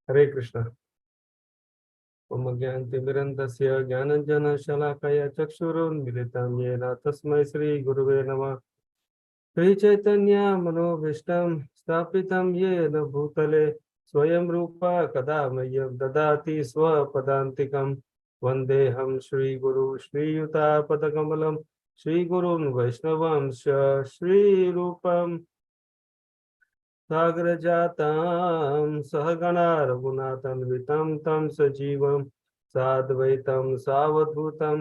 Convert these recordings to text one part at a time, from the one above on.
हरे कृष्ण। ओम ज्ञानतिमिरन्दस्य ज्ञानञ्जनशलाकया चक्षुरुन्मीलितं येन तस्मै श्रीगुरुवे नमः। श्रीचैतन्यमनोभीष्टं स्थापितं येन भूतले स्वयं रूपा कदा मह्यं ददाति स्वपदान्तिकं। वन्देऽहं श्रीगुरु श्रीयुतापदकमलं श्रीगुरून् वैष्णवांश्च श्रीरूपं सागरजातां सहगणा रघुनाथान्वितं तं सजीवं साद्वैतं सावधूतं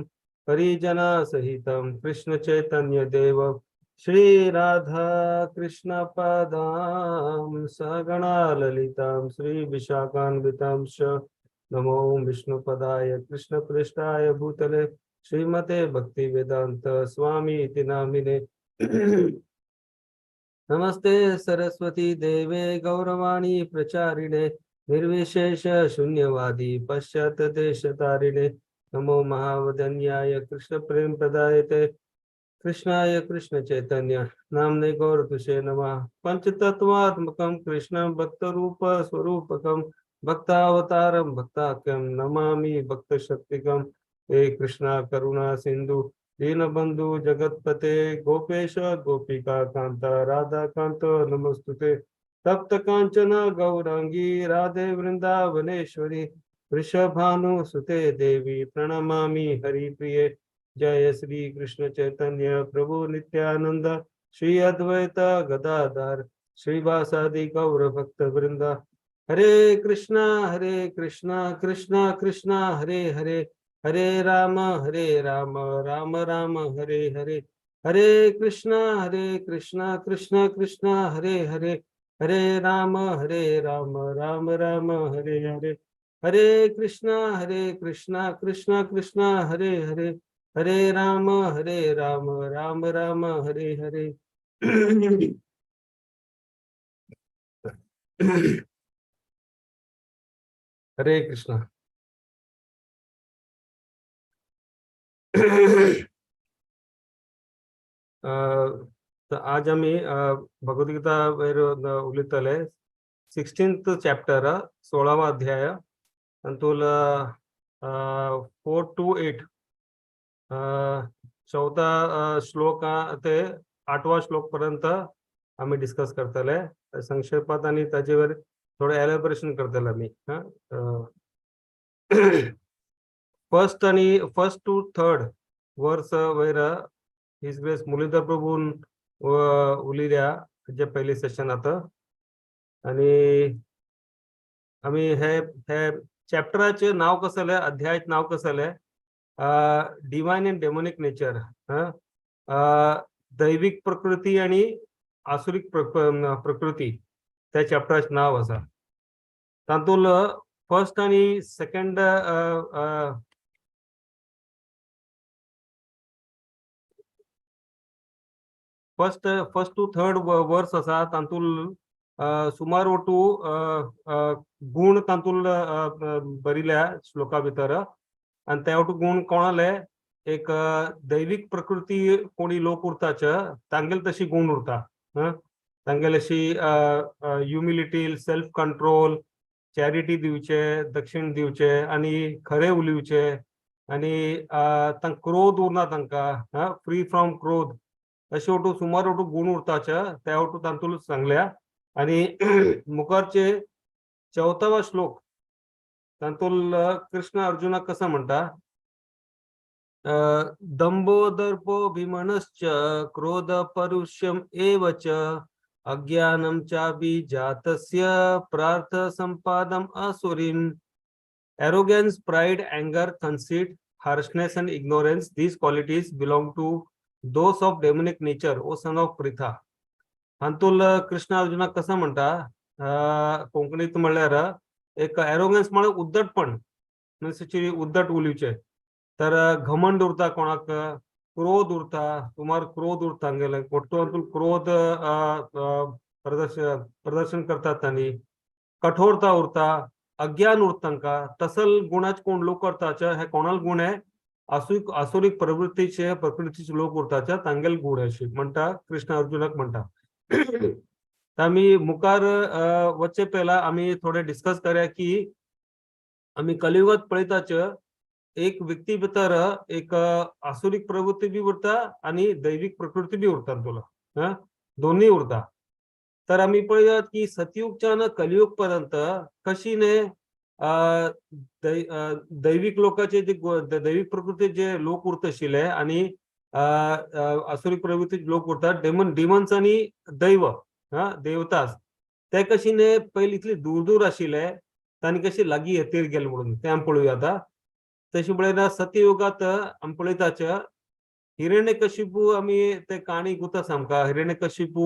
परिजनसहितं कृष्णचैतन्यदेवं श्री राधा कृष्णपदां सहगणा ललितां श्री विशाखान्वितां च। नमो विष्णुपदाय कृष्णप्रेष्ठाय भूतले श्रीमते भक्तिवेदांत स्वामी इति नामिने। नमस्ते सरस्वती देवे गौरवाणी प्रचारिणे निर्विशेष शून्यवादी पश्चात देशतारिणे। नमो महावदन्याय कृष्ण प्रेम प्रदायते कृष्णाय कृष्ण चैतन्य नामने गौरतुषे नमः। पंचतत्वात्मकं कृष्णं भक्तरूप स्वरूपकं भक्तावतारं भक्ताख्यं नमामि भक्तशक्तिकं। हे कृष्णा करुणा सिंधु दीनबंधु जगतपते गोपेश गोपिका कांत राधा कांत नमस्तुते। तप्त कांचन गौरांगी राधे वृंदावनेश्वरी वृषभानु सुते देवी प्रणमामि हरिप्रिये। जय श्री कृष्ण चैतन्य प्रभु नित्यानंद श्री अद्वैत गदाधर श्रीवासादि गौर भक्त वृंद। हरे कृष्णा कृष्णा कृष्णा हरे हरे, हरे राम राम राम हरे हरे। हरे कृष्णा कृष्णा कृष्णा हरे हरे, हरे राम राम राम हरे हरे। हरे कृष्णा कृष्णा कृष्णा हरे हरे, हरे राम राम राम हरे हरे। हरे कृष्णा। तर आज आमी भगवद्गीता वयर उलयतले 16th chapter 16वा अध्याय तातूंत 4 to 8 चौथा श्लोक ते 8वा श्लोक पर्यंत आमी डिस्कस करतले संक्षेपात आनी ताजेवर थोडे एलॅबोरेशन करतले आमी। फर्स्ट आनी फर्स्ट टू थर्ड वर्स वयर his grace Muralidhar प्रभून उलयल्या जे पयले सेशन आता आनी आमी हे हे चॅप्टराचें नांव कसलें, अध्यायाचें नांव कसलें, डिवायन अँड डेमोनिक नेचर, दैविक प्रकृती आनी आसुरीक प्रकृती त्या चॅप्टराचें नांव आसा। तातूंत फर्स्ट आनी second first first to third verse आसा तातूंत सुमार ओटू गूण तातूंत बरयल्या श्लोका भितर आनी ते ओटू गूण कोणाले एक दैविक प्रकृती कोणी लोक उरताच तांगेले तशी गूण उरता, तांगेले अशी ह्युमिलिटी, सेल्फ कंट्रोल, चॅरिटी दिवचे, दक्षिण दिवचे आनी खरें उलोवचे आनी तांकां क्रोध उरना तांकां, फ्री फ्रॉम क्रोध अशे ओटू सुमार ओटू गूण उरताच त्या ओटू तातूंत सांगल्या। आनी मुखारचे चौथावा श्लोक तातूंत कृष्ण अर्जुनाक कसो म्हणटा, दंभो दर्पो भीमनश्च क्रोध परुष्यम एव च अज्ञानम चाभिजातस्य प्रार्थ संपादम असुरीम। Arrogance, pride, anger, conceit, harshness and ignorance, these qualities belong to those of demonic nature, O son of Pritha. हातूंत कृष्ण अर्जुनाक कसो म्हणटा, कोंकणीत म्हणल्यार एक एरोगन्स म्हळ्यार उद्दटपण, म्हणजे उद्दट उलोवचें, तर घमंड उरता कोणाक, क्रोध उरता, सुमार क्रोध उरता तांगेले ಒಟ್ಟು हातूंत क्रोध प्रदर्शन करतात तांणी, कठोरता उरता, अज्ञान उरता तांकां, तसल गुणाच कोण लोक करताचे हे कोणाल गुण आहे आसुरीक प्रवृत्तीचे प्रकृतीचे लोक उरताचे तांगेले गुण अशी म्हणटा कृष्ण अर्जुनाक म्हणटा। तर आमी मुखार वचचे पयला आमी थोडे डिस्कस करया की आमी कलियुगात पळयताच एक व्यक्ती भितर एक आसुरीक प्रवृत्ती बी उरता आनी दैवीक प्रकृती बी उरता तुला, दोन्ही उरता. तर आमी पळयात की सतयुगच्यान कलियुग पर्यंत कशी ने दैविक लोकांचे जे दैविक प्रकृती जे लोक उरत आशिल्ले आनी आसुरीक प्रवृत्तीचे लोक उरतात, डिमन्स आनी दैव, देवतास, ते कशीने पयलीं इतली दूर दूर आशिल्ले तांणी कशी लागीं येतीर गेले म्हणून ते आमी पळोवया. आतां तशें पळयता सतयुगात आमी पळयताच हिरण्यकशिपू, आमी ते काणी गुता आमकां. हिरण्यकशिपू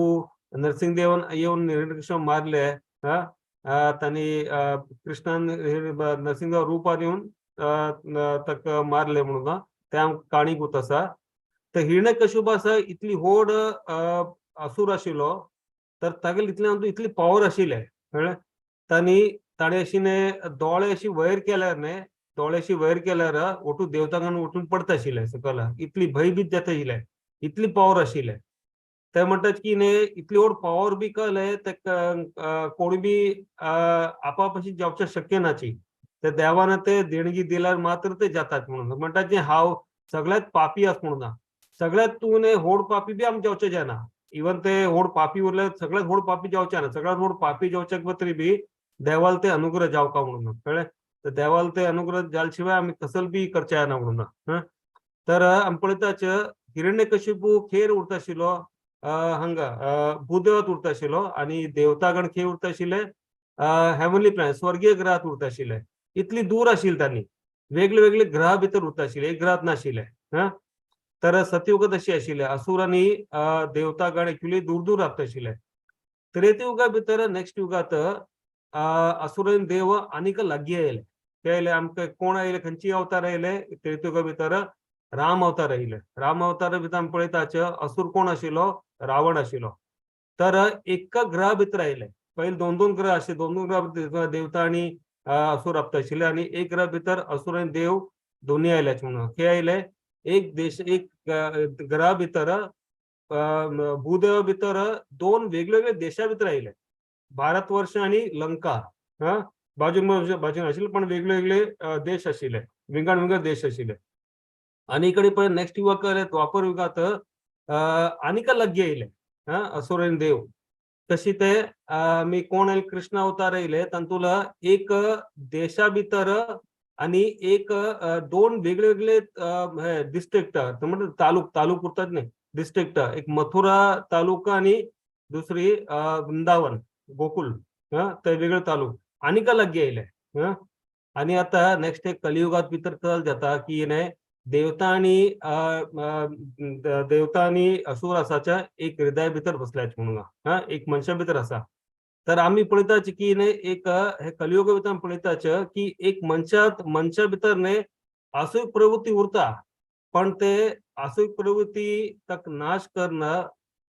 नरसिंहदेवान येवन हिरण्यकशिपू मारले, तांणी कृष्णान नरसिंहदेव रुपान येवन ताका मारले म्हणून ते आमकां काणी गुत आसा. तर हिरण्यकशिपू आसा इतली व्हड असूर आशिल्लो, तर तागेले इतले इतली पावर आशिल्ले, कळ्ळें. ताणें अशी न्ही दोळे अशी वयर केल्यार न्ही, दोळे अशी वयर केल्यार ओटू देवतांगण उठून पडता आशिल्ले सकयल, इतली भंयभीत जाता आशिल्ले, इतली पावर आशिल्ले. ते म्हणटात की न्ही इतली व्हड पावर बी कळ्ळें ते कोणी बी आपाप अशी जावचें शक्य नाची, ते देवान ते देणगी दिल्यार मात्र ते जातात म्हणून. म्हणटात की हांव सगळ्यात पापी आस म्हणून, सगळ्यात तूं न्ही व्हड पापी बी आमी जावचें जायना, इवन ते व्हड पापी उरले सगळ्यात व्हड पापी जावचे ना, सगळ्यात व्हड पापी जावच्याक तरी बी देवाल ते अनुग्रह जावका म्हणून, कळ्ळें. तर देवाल ते अनुग्रह जाल शिवाय आमी कसल बी करचे ना म्हणून. तर आमी पळयताच हिरण्यकशिपू खेर उरता आशिल्लो हांगा भूदेवात उरता आशिल्लो आनी देवतागण खेर उरता आशिल्ले हेवनली प्लॅन स्वर्गीय ग्रहात उरता आशिल्ले, इतली दूर आशिल्ले तांणी, वेगळे वेगळे ग्रहा भितर उरता आशिल्ले, एक ग्रहात नाशिल्ले. तर सतयुगात अशी आशिल्ले असूर आनी देवतागण एक्चुअली दूर दूर रावता आशिल्ले. त्रेतयुगा भितर नेक्स्ट युगात असूर आनी देव आनीक लागीं आयले, ते आयले आमकां कोण आयले, खंयची अवतार आयले त्रेतयुगा भितर राम अवतार आयले. राम अवतार भितर आमी पळयताच असूर कोण आशिल्लो, रावण आशिल्लो. तर एका ग्रहा भितर आयले, पयले दोन दोन ग्रह आशिल्ले, दोन दोन ग्रह देवता आनी असूर रावता आशिल्ले आनी एक ग्रहा भितर असूर आनी देव दोन्ही आयल्याच म्हणून. हे आयले एक देश एक ग्रहा भितर भूदेवा भितर दोन वेगवेगळे देशा भितर आयले, भारतवर्ष आनी लंका, बाजून बाजून आशिल्ले पण वेगळे वेगळे देश आशिल्ले, विंगड विंगड देश आशिल्ले. आनी इकडे पळय नेक्स्ट युगाक द्वापर युगात आनीक लागीं आयले असुर आनी देव. तशी ते आमी कोण आयले कृष्ण अवतार आयले तातूंतलो एक देशा भितर आनी एक दोन वेगळे वेगळे हे डिस्ट्रिक्ट म्हणटा तालुक, तालुक उरतात न्ही डिस्ट्रिक्ट, एक मथुरा तालुका आनी दुसरी वृंदावन गोकुल, ते वेगळे तालुक आनीक लागीं आयले. आनी आतां नेक्स्ट एक कलियुगात भितर कल जाता की न्ही देवता आनी देवता आनी असूर आसाच्या एक हृदय भितर बसल्याच म्हणून, एक मनशा भितर आसा. तर आमी पळयताच की न्ही एक हे कलियुगा भितर आमी पळयताच की एक मनशा भितर न्ही आसुरीक प्रवृत्ती उरता, पण ते आसुरीक प्रवृत्ती ताका नाश करना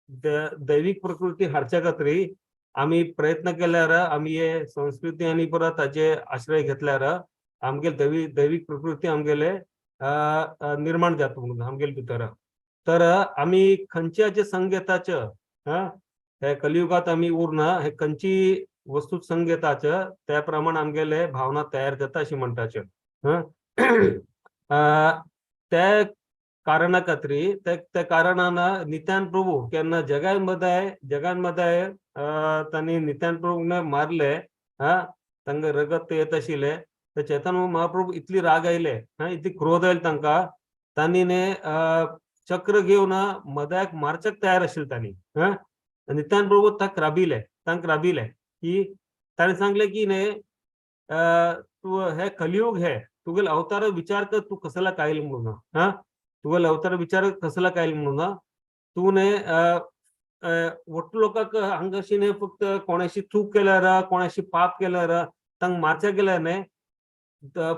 दैवीक प्रकृती हाडच्या खातीर आमी प्रयत्न केल्यार, आमी हे संस्कृती आनी परत ताजे आश्रय घेतल्यार आमगेले दैवीक प्रकृती आमगेले निर्माण जाता म्हणून आमगेले भितर. तर आमी खंयच्याचे संग घेताच, हे कलियुगात आमी उरना, हे खंयची वस्तू संग घेताच त्या प्रमाण आमगेले भावना तयार जाता अशी म्हणटाचे. त्या कारणा खातीर त्या कारणान नित्यान प्रभू केन्ना जगांमध्ये जगांमध्ये तांणी नित्यान प्रभून मारले, तांकां रगत येत आशिल्ले, तर चैतन्य महाप्रभू इतली राग आयले, इतली क्रोध आयले तांकां, तांणी न्ही चक्र घेवन मदयाक मारच्याक तयार आशिल्ले तांणी. नित्यान प्रभू ताका राबिले, तांकां राबिले की ताणें सांगलें की न्ही तूं हे कलियुग हे तुगेले अवतार विचार कर तूं कसला कायल म्हणून, तुगेले अवतार विचार कसला कायल म्हणून, तूं न्ही वट्टू लोकांक हांगा अशी न्ही फक्त कोणाशी चूक केल्यार कोणाशी पाप केल्यार तांकां मारच्या गेल्यार न्ही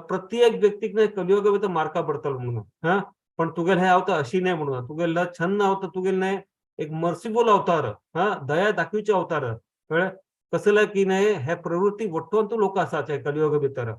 प्रत्येक व्यक्तीक न्ही कलियुगा भितर मारका पडटलो म्हणून. पण तुगेले हे अवतार अशी न्ही म्हणून, तुगेले छन्न अवतार, तुगेले न्ही एक मर्सिफूल अवतार, दया दाखोवचे अवतार, कळ्ळें. कसले की न्ही हे प्रवृत्ती वट्टूंतू लोक आसा कलियुगा भितर,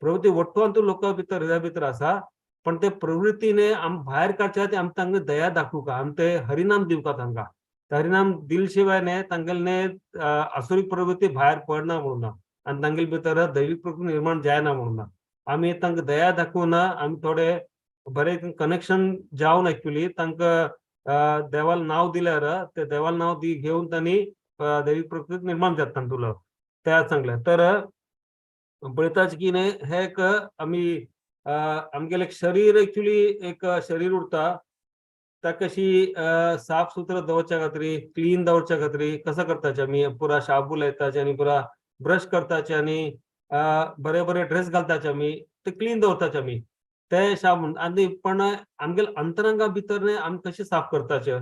प्रवृत्ती वट्टूंतू लोकां भितर हृदया भितर आसा, पण ते प्रवृत्तीने आम भायर काडच्या ते आम तांकां दया दाखोवका, आम ते हरिनाम दिवका तांकां, हरिनाम दिल शिवाय न्ही तांगेले न्ही आसुरी प्रवृत्ती भायर पडना म्हणून ना आनी तांगेले भितर दैवी प्रकृती निर्माण जायना म्हणून ना. आमी तांकां दया दाखोवन आमी थोडे बरे कनेक्शन जावन एक्चुली तांकां देवाला नांव दिल्यार ते देवाला नांव दी घेवन तांणी दैवी प्रकृती निर्माण जाता तांतुलो त्या सांगलें. तर पळयताच की न्ही हे एक आमी आमगेलें शरीर एक्चुली एक शरीर उरता ताका कशी साफ सुथरो दवरच्या खातीर, क्लीन दवरच्या खातीर कसो करताचे आमी? पुरा शाबू लायताचे आनी पुरा ब्रश करताचे आनी बरे बरे ड्रेस घालताचे, आमी ते क्लीन दवरताचे आमी ते शाबून. आनी पण आमगेले अंतरंगा भितर न्ही आमी कशें साफ करताचे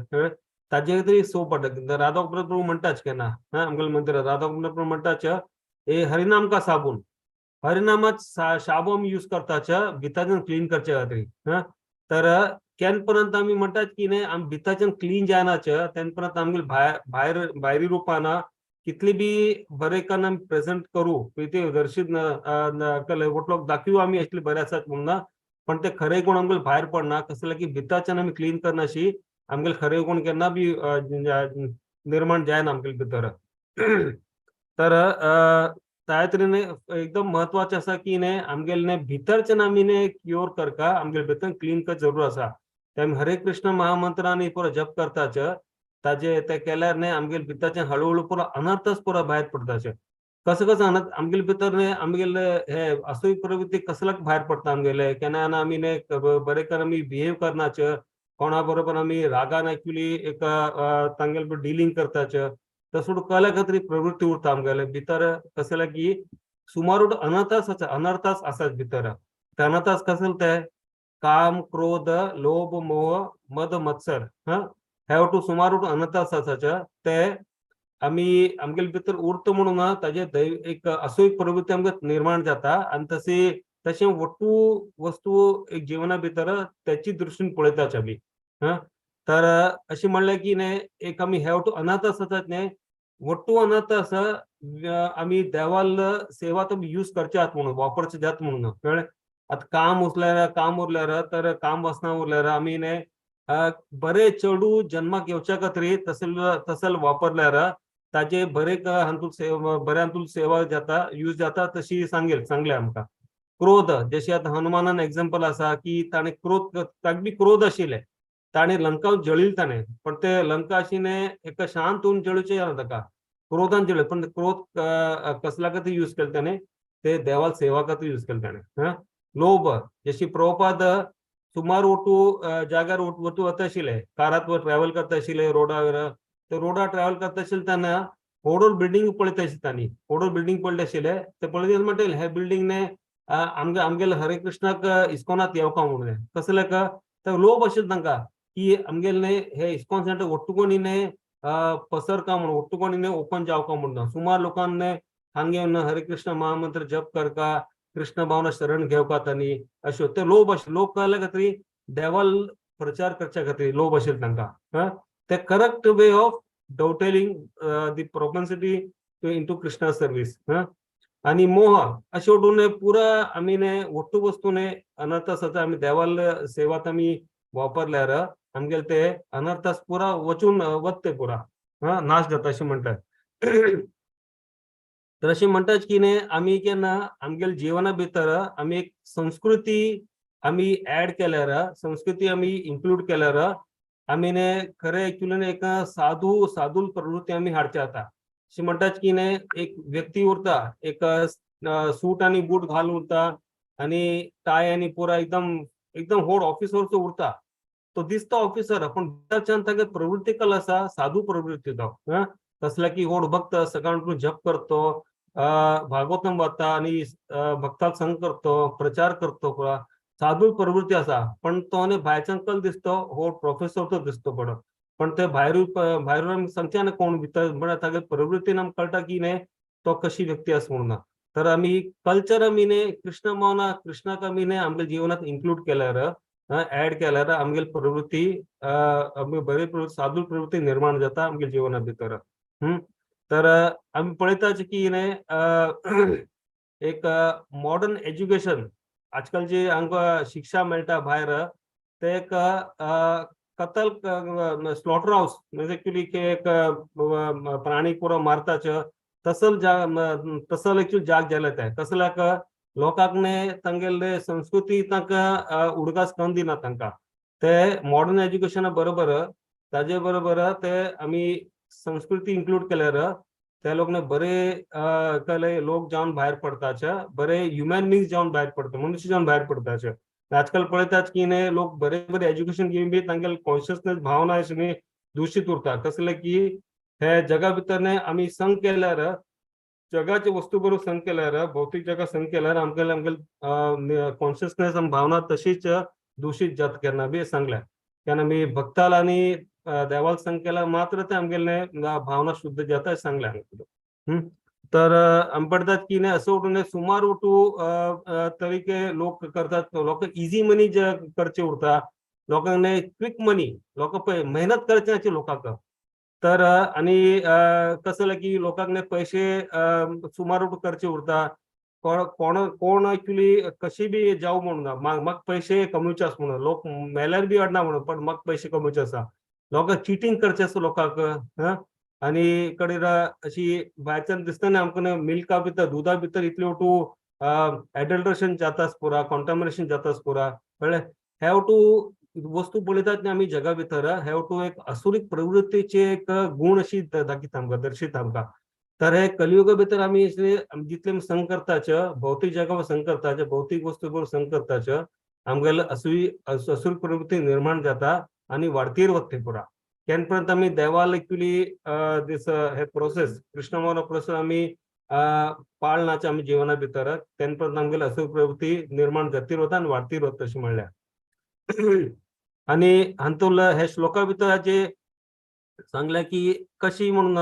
ताजे खातीर सोप पडटा. राधा प्रभू म्हणटाच केन्ना आमगेले मंदिरात राधा प्रभू म्हणटाच हे हरिनाम का साबून, हरिनामात शाबू आमी यूज करताचे भितरच्यान क्लीन करचे खातीर. तर केन्ना पर्यंत आमी म्हणटात की न्ही आमी भितरच्यान क्लीन जायनाच तेन्ना पर्यंत आमगेले भायर भायर भायरी रुपान कितली बी बरे कन्न आमी प्रेजेंट करूं, ते दर्शीत लोक दाखयू आमी एक्चुली बरे आसात म्हणून ना, पण ते खरे गुण आमगेले भायर पडना. कसले की भितरच्यान आमी क्लीन करनाशी आमगेले खरे गुण केन्ना बी निर्माण जायना आमगेले भितर. तर त्या तरेन एकदम महत्वाचें आसा की न्ही आमगेले न्ही भितरच्यान आमी न्ही क्योर करका, आमगेले भितर क्लीन कर जरूर आसा. ते आमी हरे कृष्ण महामंत्र आनी पुरो जप करताच ताजे ते केल्यार न्ही आमगेले भितरच्यान हळू हळू पुरो अनर्थच पुरो भायर पडताचे. कसो कसो अनर्थ आमगेले भितर न्ही आमगेले हे असूय प्रवृत्ती कसल्याक भायर पडटा आमगेले. केन्ना केन्ना आमी न्ही बरे करून आमी बिहेव करनाच, कोणा बरोबर आमी रागान एक्चुली एक तांगेले डिलींग करताच, तसो कल्या खातीर प्रवृत्ती उरता आमगेले भितर. कसले की सुमार अनर्थास आसा, अनर्थास आसात भितर. ते अनर्थास कसले ते काम, क्रोध, लोभ, मोह, मद, मत्सर, हे वटू सुमार अनर्थास आसाच. ते आमी आमगेले भितर उरता म्हणून ताजे दैव एक असूय प्रवृत्ती आमकां निर्माण जाता आनी तशी तशें वट्टू वस्तू एक जिवना भितर त्याची दृश्टीन पळयताच आमी. तर अशें म्हणलें की न्ही एक आमी हे वटू अनर्थास आसात न्ही वट्टू अनर्थ आसा आमी देवाल सेवा तुमी यूज करचे आहात म्हणून वापरचे जात म्हणून कळ्ळें. आतां काम उरल्यार, काम उरल्यार तर काम वासना उरल्यार आमी न्ही बरे चेडूं जन्माक येवच्या खातीर तसल तसल वापरल्यार ताजे बरे हातूंत सेवा बरे हातूंत सेवा जाता, यूज जाता तशी सांगेल सांगले आमकां. क्रोध जशें आतां हनुमानान एग्जाम्पल आसा की ताणें क्रोध, ताका बी क्रोध आशिल्ले, ताणें लंका जळिल्ली ताणें, पण ते लंका अशी न्ही एका शांत होवन जळोवचें ना ताका, क्रोधान जळ्ळे. पण क्रोध कसल्या खातीर यूज केले ताणें? ते देवाल सेवा खातीर यूज केले ताणें. लोभ जशी प्रभुपाद सुमार वटू जाग्यार वटू वता आशिल्ले, कारात ट्रॅव्हल करता आशिल्ले रोडार, ते रोडार ट्रॅव्हल करता आशिल्ले तेन्ना व्हड बिल्डींग पळयता आशिल्ले तांणी, व्हड बिल्डींग पळयता आशिल्ले. ते पळयत म्हणटाले हे बिल्डींग ने आमगे आमगेले हरे कृष्णाक इस्कॉनात येवका म्हणून. कसले का तर लोभ आशिल्लो तांकां की आमगेले न्ही हे इस्कॉन सेंटर ಒಟ್ಟು न्ही पसरका म्हणून, ಒಟ್ಟು न्ही ओपन जावका म्हणून. सुमार लोकांनी हांगे येवन हरे कृष्ण महामंत्र जप करका, कृष्ण भावना शरण घेवका तांणी अश्यो ते लोभ आशिल्ले. लोभ कळ्ळे खातीर देवाल प्रचार करच्या खातीर लोभ आशिल्लो तांकां. ते correct way of dovetailing the propensity to into Krishna service. आणि मोह अशें वटून पुरा आमी न्ही ಒಟ್ಟು वस्तू न्ही अनर्थास आमी देवाल सेवात आमी वापरल्यार आमगेले ते अनर्थास पुरा वचून वत पुरा नाश जाता अशें म्हणटात. तर अशें म्हणटात की न्ही आमी केन्ना आमगेले जिवना भितर आमी एक संस्कृती आमी ऍड केल्यार, संस्कृती आमी इन्क्लूड केल्यार आमी न्ही खरें एक्चुअली एक साधू साधू प्रवृत्ती आमी हाडचे जाता. अशें म्हणटात की न्ही एक व्यक्ती उरता एक सूट आनी बूट घालून उरता आनी टाय आनी पुरा एकदम एकदम व्हड ऑफिसर उरता, तो दिसता ऑफिसर, पूण भितरच्यान ताका प्रवृत्ती कल आसा साधू प्रवृत्ती तो. कसल्या की व्हड भक्त सकाळ उठून जप करतो, भागवतम वाचता आनी भक्ताक संग करतो, प्रचार करतो, पुरा साधू प्रवृत्ती आसा. पण तो न्ही भायरच्यान कल दिसतो हो प्रोफेसर तो दिसतो बरो, पण ते भायर भायर आमी सांगचे ना कोण भितर म्हळ्यार तागे प्रवृत्तीन आमकां कळटा की न्ही तो कशी व्यक्ती आसा म्हणून. तर आमी कल्चर आमी न्ही कृष्ण भावना कृष्णाक आमी न्ही आमगे जिवनात इन्क्लूड केल्यार, ऍड केल्यार आमगेली प्रवृत्ती आमी बरी साधू प्रवृत्ती निर्माण जाता आमगे जिवना भितर. तर आमी पळयताच की न्ही एक मॉडर्न एज्युकेशन आजकाल जे आमकां शिक्षा मेळटा भायर ते एक कतल, स्लॉटर हाऊस म्हणजे ऍक्च्युली एक प्राणी पुरो मारताच तसल तसल एक्चुअली जाग जाले ते कसल्याक लोकांक ने तांगेले संस्कृती तांकां उडगास करून दिना तांकां. ते मॉडर्न एज्युकेशना बरोबर ताजे बरोबर ते आमी संस्कृती इन्क्लूड केल्यार ते लोक ने बरे कले लोक जावन भायर पडताचे, बरे ह्युमन बिंग्स जावन भायर पडटा, मनुष्य जावन भायर पडताचे. आजकाल पळयतात की न्ही लोक बरे बरे एज्युकेशन घेवन बी तांगेले कॉन्शियसनेस भावना अशी दूषित उरता. कसले की हे जगा भितर न्ही आमी संग केल्यार, जगाचे वस्तू बरोबर संग केल्यार, भौतीक जगा संग केल्यार आमगेले आमगेले कॉन्शियसनेस आनी भावना तशीच दूषित जाता केन्ना बी सांगल्या. केन्ना आमी भक्ताल आनी देवाल संग केल्यार मात्र ते आमगेले भावना शुद्ध जाता सांगल्या. तर आमी पळयतात की न्ही असो उठून सुमार उठू तरीके लोक करतात. लोक इजी मनी जे करचे उरता, लोकांक न्ही क्विक मनी, लोक पळय मेहनत करचे नाची लोकांक. तर आनी कसं जालें की लोकांक न्ही पयशे सुमार करचे उरता. कोण कोण कोण एक्चुअली कशी बी जावं म्हणून ना, म्हाका पयशे कमोवचे आसा म्हणून लोक मेल्यार बी अडना म्हणून, पण म्हाका पयशे कमोवचे आसा. लोकांक चिटींग करचें आसा लोकांक. आनी कडेन अशी भायरच्यान दिसता न्ही आमकां मिल्का भितर, दुदा भितर इतले टू एडल्ट्रेशन जाता पुरा, कॉन्टामिनेशन जाता पुरा, कळ्ळें. हे टू वस्तू पळयतात न्ही आमी जगा भितर, हे टू एक असुरीक प्रवृत्तीचे एक गुण अशी दाखयता आमकां, दर्शयता आमकां. तर हे कलियुगा भितर आमी जितले संग करताच, भौतीक जगा संग करताच, भौतीक वस्तू बरोबर संग करताच, आमगेले असुर प्रवृत्ती निर्माण जाता आनी वाडतीर वता पुरा. केन्ना पर्यंत आमी देवाल एक्चुअली दीस हे प्रोसेस कृष्ण प्रोसेस आमी पाळनाचे आमी जिवना भितर, तेन्ना पर्यंत आमगेले असुर प्रवृत्ती निर्माण जातीर वता आनी वाडतीर वता अशें म्हणल्यार. आनी हातूंत हे श्लोका भितर जे सांगलें की कशी म्हणून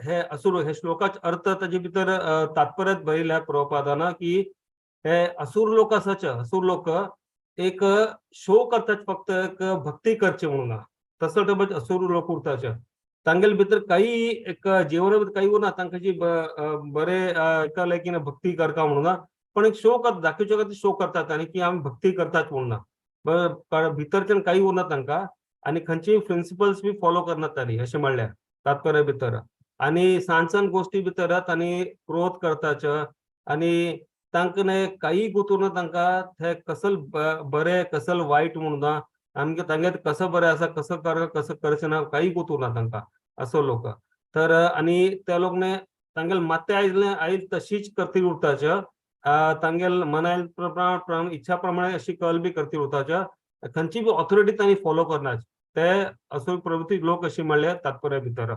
हे असुर, हे श्लोकाचे अर्थ ताजे भितर तात्पर्यात बरयल्या प्रभुपादान की हे असुर लोक आसाचे, असुर लोक एक शो करतात फक्त एक भक्ती करचे म्हणून, तसो टायपाचे असुर लोक उरताचे. तांगेले भितर काही एक जीवना भितर काही उरना, तांकां जी बरे कळ्ळें की भक्ती करता म्हणून, पण एक शो करता, दाखोवचे खातीर शो करतात आनी की आमी भक्ती करतात म्हणून, भितरच्यान काही उरना तांकां आनी खंयचीय प्रिंसिपल्स बी फॉलो करनात तांणी अशें म्हणल्यार तात्पर्य भितर. आनी सान सान गोश्टी भितर तांणी क्रोध करताच आनी तांकां न्ही काही गुतून तांकां ते कसल बरें कसल वायट म्हणून आमगे तांगे कसं बरें आसा, कसं कर कसं करचें ना, काही गुतूर ना तांकां असो लोक. तर आनी त्या लोक न्ही तांगेले माते आयले आयल तशीच करती उरताच, तांगेल मनायल इच्छा प्रमाणे अशी कल बी करती उरताच, खंयची बी ऑथॉरिटी तांणी फॉलो करना, ते असो प्रवृत्ती लोक अशी म्हणल्यार तात्पर्य भितर.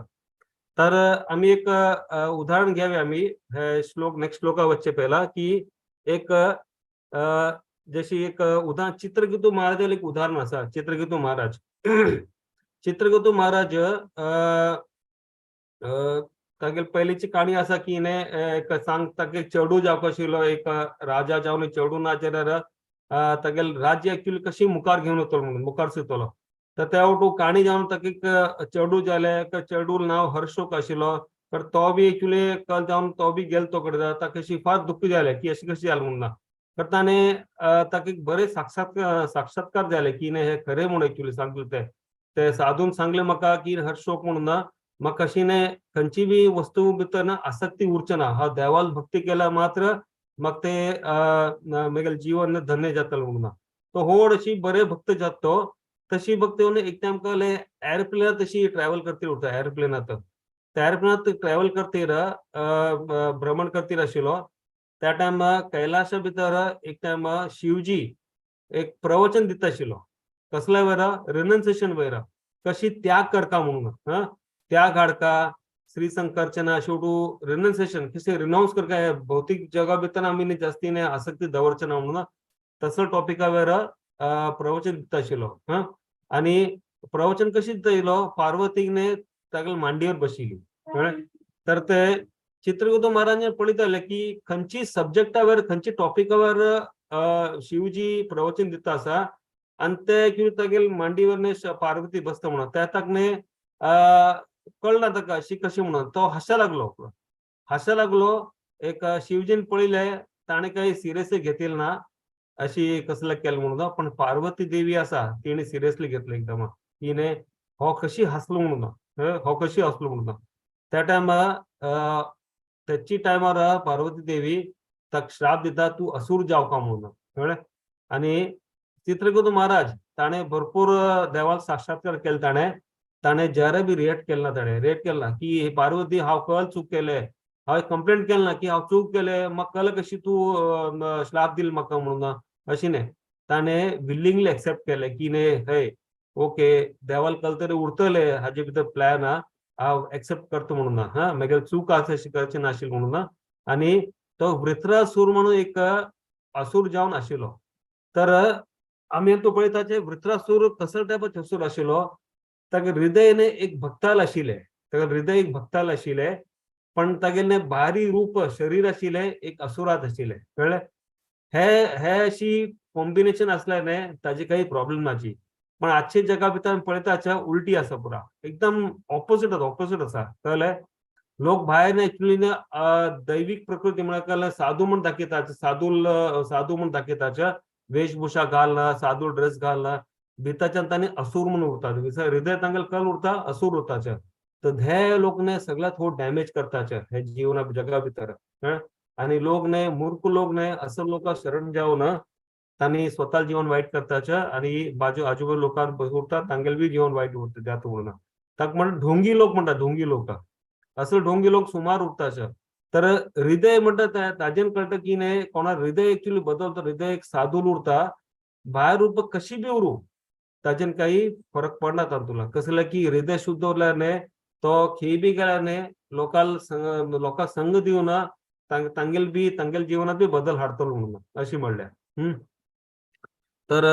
तर आमी एक उदाहरण घेवया आमी हे श्लोक नेक्स्ट श्लोका वचचे पयला की एक जशी एक उदाहरण चित्रकेतू महाराजाले एक उदाहरण आसा. चित्रकेतू महाराज, चित्रकेतू महाराज तागेली पयलीची काणी आसा की न्ही एक सांग तागे चेडू जावपा आशिल्लो एक राजा जावन चेडू ना जाल्यार तागेले राज्य एक्चुअली कशी मुखार घेवन वतलो म्हणून मुखार सरतलो. तर त्या वटू काणी जावन ताका एक चेडू जालें, चेडू नांव हर्षोक आशिल्लो. तर तो बी एक्चुअली कल जावन तो बी गेलो तो कडेन, ताका अशी फार दुख्ख जालें की अशें कशें जालें म्हणून ना. तर ताणें ताका एक बरे साक्षात्कार जाले की न्ही हे खरें म्हणून एक्चुअली सांगले ते ते साधून सांगले म्हाका की हर्षोक म्हणून ना, म्हाका कशी न्ही खंयची बी वस्तू भितर ना आसक्ती उरचे ना, हा देवाल भक्ती केल्यार मात्र म्हाका ते मागीर जीवन धन्य जातलें म्हणून ना. तो व्हड अशी बरे भक्त जाता तो, तशी भक्ती येवन एक टायम कळ्ळें एरोप्लेनात तशी ट्रॅव्हल करती उरता एरोप्लेनात, त्या एरोप्लेनात ट्रॅव्हल करतीर भ्रमण करतीर आशिल्लो त्या टायम कैलाशा भितर एक टायम शिवजी एक प्रवचन दिता आशिल्लो. कसल्या वयर, रिनन्सिएशन वयर, कशी त्याग करता म्हणून, हा त्याग हाडका श्री संकर्चना शेवटू रिनन्सिएशन कशें रिनाउन्स करका हे भौतीक जगा भितर आमी न्ही जास्ती न्ही आसक्ती दवरचे ना म्हणून तसो टॉपिका वयर प्रवचन दिता आशिल्लो. हा आनी प्रवचन कशी दिता येयलो, पार्वतीक न्ही तागेले मांडयेर बशिल्ली, कळ्ळें. तर ते चित्रकेतू महाराजान पळयताले की खंयची सब्जेक्टा वयर खंयची टॉपिका वयर शिवजी प्रवचन दिता आसा आनी ते कितें तागेले मांडयेवर न्ही पार्वती बसता म्हणून त्या ताका न्ही कळना ताका अशी कशी म्हणून तो हांशा लागलो, हांशा लागलो. एक शिवजीन पळयलें ताणें काही सिरियसली घेतले ना. अशी कसले केलें म्हणून. पण पार्वती देवी आसा तिणे सिरियसली घेतलं एकदम. तिने हो कशी हसलो म्हणून, हो कशी हसलो म्हणून. त्या टायमार त्याची टायमार पार्वती देवी ताका श्राप दिता, तूं असूर जावका म्हणून, कळ्ळें. आनी चित्रकेतू महाराज ताणें भरपूर देवाक साक्षात्कार केले. ताणें ताणें जरा बी रिएक्ट केलें ना. ताणें रिएक्ट केलें ना की पार्वती हांव कल चूक केलें, हांवें कंप्लेंट केलें ना की हांव चूक केलें, म्हाका कल कशी तूं श्राप दिल म्हाका म्हणून, अशी न्ही. ताणें विलिंगली एक्सेप्ट केलें की न्ही हय ओके देवाल कल तरी उरतले हाजे भितर प्लॅन हा, हांव एक्सेप्ट करता म्हणून, हा मागीर चूक आसा अशी करची नाशिल्ली म्हणून. आनी तो वृत्रासूर म्हणून एक असूर जावन आशिल्लो. तर आमी तो पळयता जे वृत्रासूर कसलो टायपाचो असूर आशिल्लो, ताका हृदय न्ही एक भक्ताल आशिल्लें, ताका हृदय एक भक्ताल आशिल्लें, पण तागेलें भारी रूप शरीर आशिल्लें एक असुरात आशिल्लें, कळ्ळें. हे हे अशी कॉम्बिनेशन आसल्यार न्ही ताजे काही प्रॉब्लेम नाची. पण आजच्या जगा भितर आमी पळयता उलटी आसा, पुरा एकदम ऑपोजिट आसा, ऑपोजिट आसा, कळ्ळें. लोक भायर एक्चुअली दैविक प्रकृती म्हळ्यार कळ्ळें साधू म्हण दाखयतात, साधू साधू म्हण दाखयतात, वेशभूषा घालना, साधू ड्रेस घालना, भितरच्यान तांणी असूर म्हणून उरतात, हृदय तांगेले कल उरता, असूर उरताचे. तर हे लोक न्ही सगळ्यात हो डॅमेज करताचे हे जीवना जगा भितर. आनी लोक न्ही मूर्ख लोक न्ही असं लोकां शरण जावन तांणी स्वतः जीवन वायट करताचे आनी बाजू आजूबाजू लोकांक उरता तांगेले बी जीवन वायट उरता जाता म्हणून. ताका म्हणटा ढोंगी लोक म्हणटा, ढोंगी लोक असं ढोंगी लोक सुमार उरताचे. तर हृदय म्हणटा ताजेन कळटा की न्ही कोणा हृदय एक्चुअली बदलता, हृदय एक साधूल उरता, भायर रूप कशी बी उरूं ताजेन काही फरक पडना तातूंतला. कसले की हृदय शुद्ध उरल्यार न्ही तो खंय बी गेल्यार न्ही लोकांक लोकांक संग दिवन तांगेल बी तांगेल जिवनात बी बदल हाडतलो म्हणून अशी म्हणल्या. तर